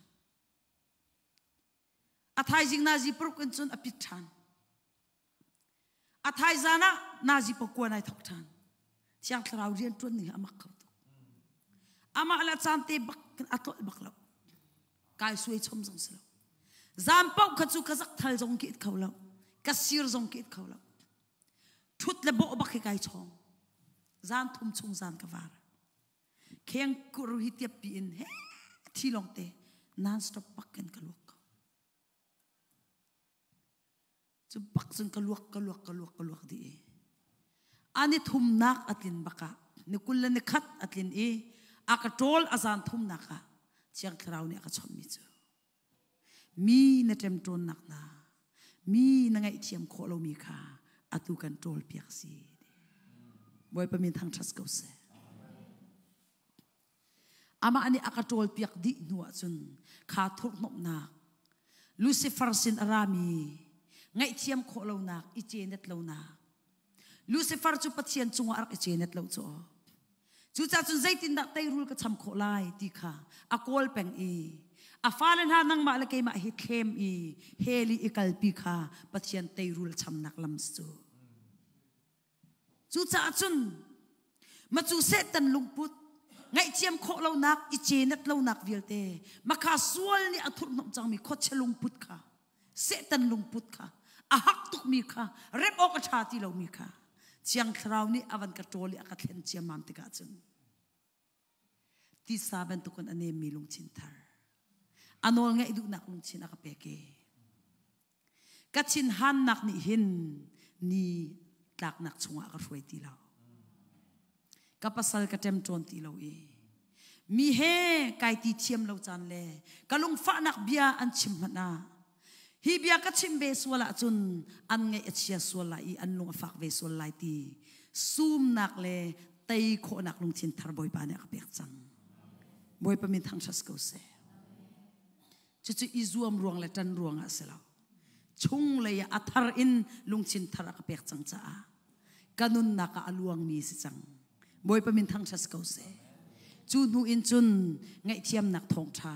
A thaizing nazi paruk in cun a pit ṭhan. A thaizan ah nazi pakua nai thok ṭhan. Thiang Thlarau rian ṭuan ning hi a mak kho tuk. Amah le caan te bak a tlolh bak lo. Kai suai chom zong si lo. Zan paoh kha cu ka zak thal zong ki it kho lo. Ka sir zong ki it kho lo. Ṭhut le bawh bak hi kai chawng. Zan thum chung zan ka var. Kheng kur hi tiap pi in he thi lawng te non stop bak in ka luak ko. Cu bak cun ka luak ka luak ka luak ka luak dih i ani thumnak a tlin bakah ni 21 a tlin i a ka ṭawl a zan thumnak ah Thiang Thlarau nih a ka chawnhmi cu Mi na ṭemṭawnnak hna, mi na ngaihthiam khawh lomi kha atu kan ṭawlpiak si. Bawipa min thangṭhat ko seh. Amah nih a ka ṭawlpiak dih hnu ahcun kha thurhhnawmhnak Lucifer sin a rami ngaihthiam khawh lonak, i cenet lonak Lucifer cu Pathian cungah a rak i cenet lo cu. Cucaah cun zeitindah teirul ka cham khawh lai ti kha a kawl peng i a fale hna nangmah le keimah hi thlem i hell i i kalpi kha Pathian teirul chamnak lam cu. Cucaah cun macu Satan lungput ngaihthiam khawh lonak i cenet lonak vialte makha sual nih a thurhhnawmh cangmi khuachia lungput kha Satan lungput kha a hak tukmi kha remh awk a ṭha ti lomi kha Thiang Thlarau nih a van ka ṭawl i a ka thlen ciammam tikah cun tisa bantukin a nemmi lungthin thar a nawl ngaih duhnak lungthin a ka pek i ka thinhannak nih hin ni tlaknak chungah a ka hruai ti lo. Ka pasal ka ṭemṭawn ti lo i mi he kai ti thiam lo caan le ka lungfahnak bia an chim hmanh ah hi bia ka chim ve sual ahcun an ngaih a chia sual lai i an lung a fak ve sual lai ti sumnak le tei khawhnak lungthin thar Bawipa nih a ka pek cang. Bawipa min thangṭhat ko seh. Cucu i zuam ruang le ṭan ruang ah si lo. Chunglei ah a thar in lungthin thar a ka pek cang caah ka nunnak ah a luangmi si cang. Bawipa min thangṭhat ko seh. Cu hnu in cun ngaihthiamnak thawngṭha,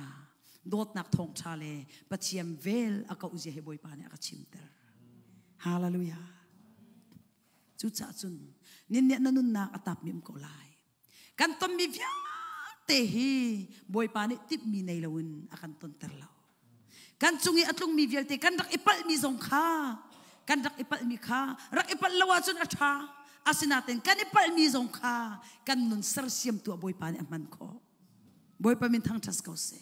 dawtnak thawngṭha le Pathian vel a kauh zia hi Bawipa nih a ka chimter. Hallelujah. Cucaah cun nin nih na nunnak a tap mim ko lai. Kan tonmi vialte hi Bawipa nih timhmi nei loin a kan tonter lo. Kan cung i a tlungmi vialte kan rak i palhmi zong kha kan rak i palhmi kha rak i palh lo ahcun a ṭha. Asinain kan i palhmi zong kha kan nun sersiamtu ah Bawipa nih a hman khawh. Bawipa min thangṭhat ko seh.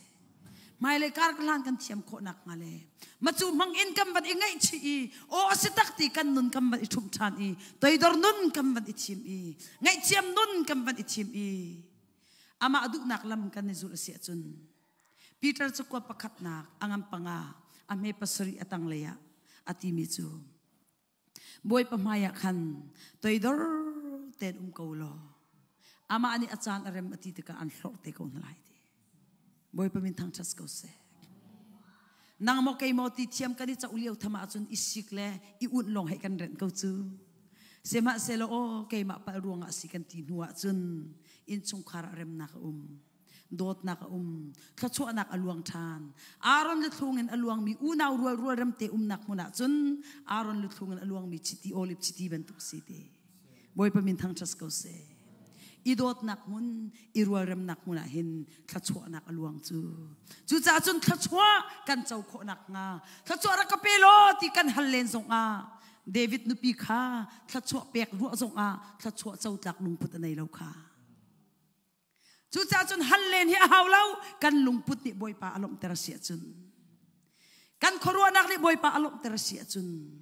Hmailei kar ka hlan kan thiam khawh nak hnga le macu hmang in kan van i ngaihchih i aw a si tak ti kan nun kan van i ṭhumh ṭhan i toidor nun kan van i thim i ngaihthiam nun kan van i thim i amah duhnak lam kan i zulh a si ahcun Peter cu kua pakhatnak a ngan panga a hme pasarih a tanglei ah a timi cu Bawipa hmaiah khan toidor tein um ko law amah nih a caan a rem a ti tikah an hlorh te ko hna lai ti. Bawipa min thangṭhat ko seh. Nang maw kei maw ti thiam kan i coh lio tham ahcun i sik le i unh lawng hei kan renh ko cu. Sihmanhsehlaw aw keimah palh ruangah si kan ti hnu ahcun innchungkhar ah remnak a um. Dawtnak a um. Thluachuahnak a luang ṭhan. Aaron luthlung in a luangmi unau rual rual remte umnak hmun ah cun Aaron luthlung in a luangmi chiti olive chiti bantuk si te. Bawipa min thangṭhat ko seh. I dawtnak hmun, i rualremnak hmun ah hin thluachuahnak a luang cu. Cucaah cun thluachuah kan co khawh nakhnga thluachuah rak ka pe law ti kan hal len zongah David nupi kha thluachuah pek ruah zongah thluachuah co tlak lungput a nei lo kha. Cucaah cun hal len hi a hau lo. Kan lungput nih Bawipa a lawmhter a si ahcun, kan khuaruahnak nih Bawipa a lawmhter a si ahcun,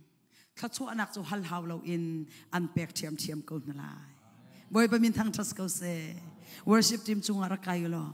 thluachuahnak cu hal hau loin an pek ṭhiamṭhiam ko hna lai. Bawipa min thangṭhat ko seh. Worship team cungah rak kai u law.